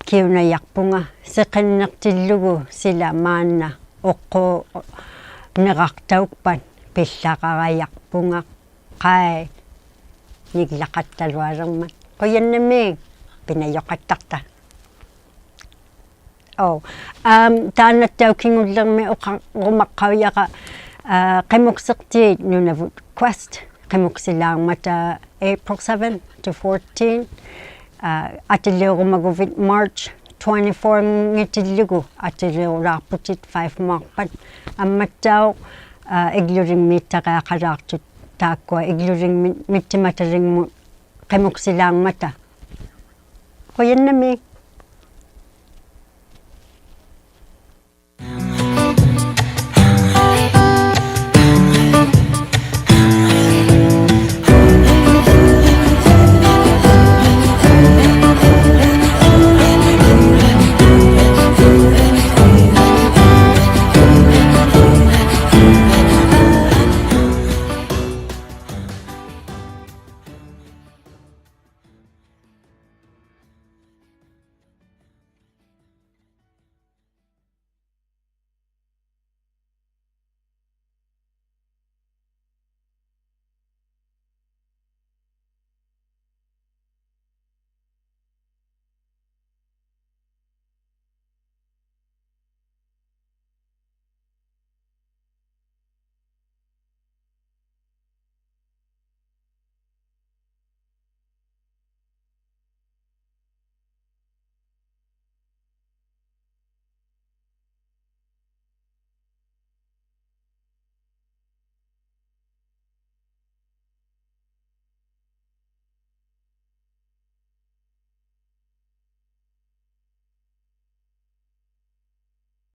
ᑭᐅᓇᔭᖅᐳᖓ ᓯᕿᓐᓂᖅᑎᓪᓗᒍ ᓯᓚ ᒫᓐᓇ ᐅᖅᑰᓂᕋᖅᑕᐅᒃᐸᑦ ᐱᓪᓚᕋᔭᖅᐳᖓ. ᖃᐃ ᓂᒡᓚᖃᑦᑕᓗᐊᓕᕐᒪᑦ. ᖁᔭᓐᓇᒦᒃ ᐱᓇᔪᖃᑦᑕᖅᑕ. ᐆ, ᐋᒻ, ᑖᓐᓇᑦᑕᐅᖅ ᑭᖑᓪᓕᕐᒥ ᐅᖃ-, ᐅᖃᕈᒪᖅᑲᐅᔭᕋ, ᐋ, ᕿᒧᒃᓯᖅᑏᑦ ᓄᓇᕗᑦ Quest, ᕿᒧᒃᓯᓛᕐᒪᑕ April seven to fourteen, ᐋ, ᐊᑎᓕᐅᕈᒪᒍᕕᑦ March twenty-four-ᖑᑎᓪᓗᒍ ᐊᑎᓕᐅᕈᓛᖅᐳᑎᑦ five-ᒧᐊᖅᐸᑦ. ᐊᒻᒪᑦᑕᐅᖅ, ᐋ, ᐃᒡᓗᓕᖕᒦᑦᑕᕆᐊᖃᓛᖅᑐᑦ ᑖᒃᑯᐊ ᐃᒡᓗᓕᖕᒥᑦ ᒥᑦᑎᒪᑕᓕᖕᒧᑦ ᕿᒧᒃᓯᓛᕐᒪᑕ. ᖁᔭᓐᓇᒦᒃ.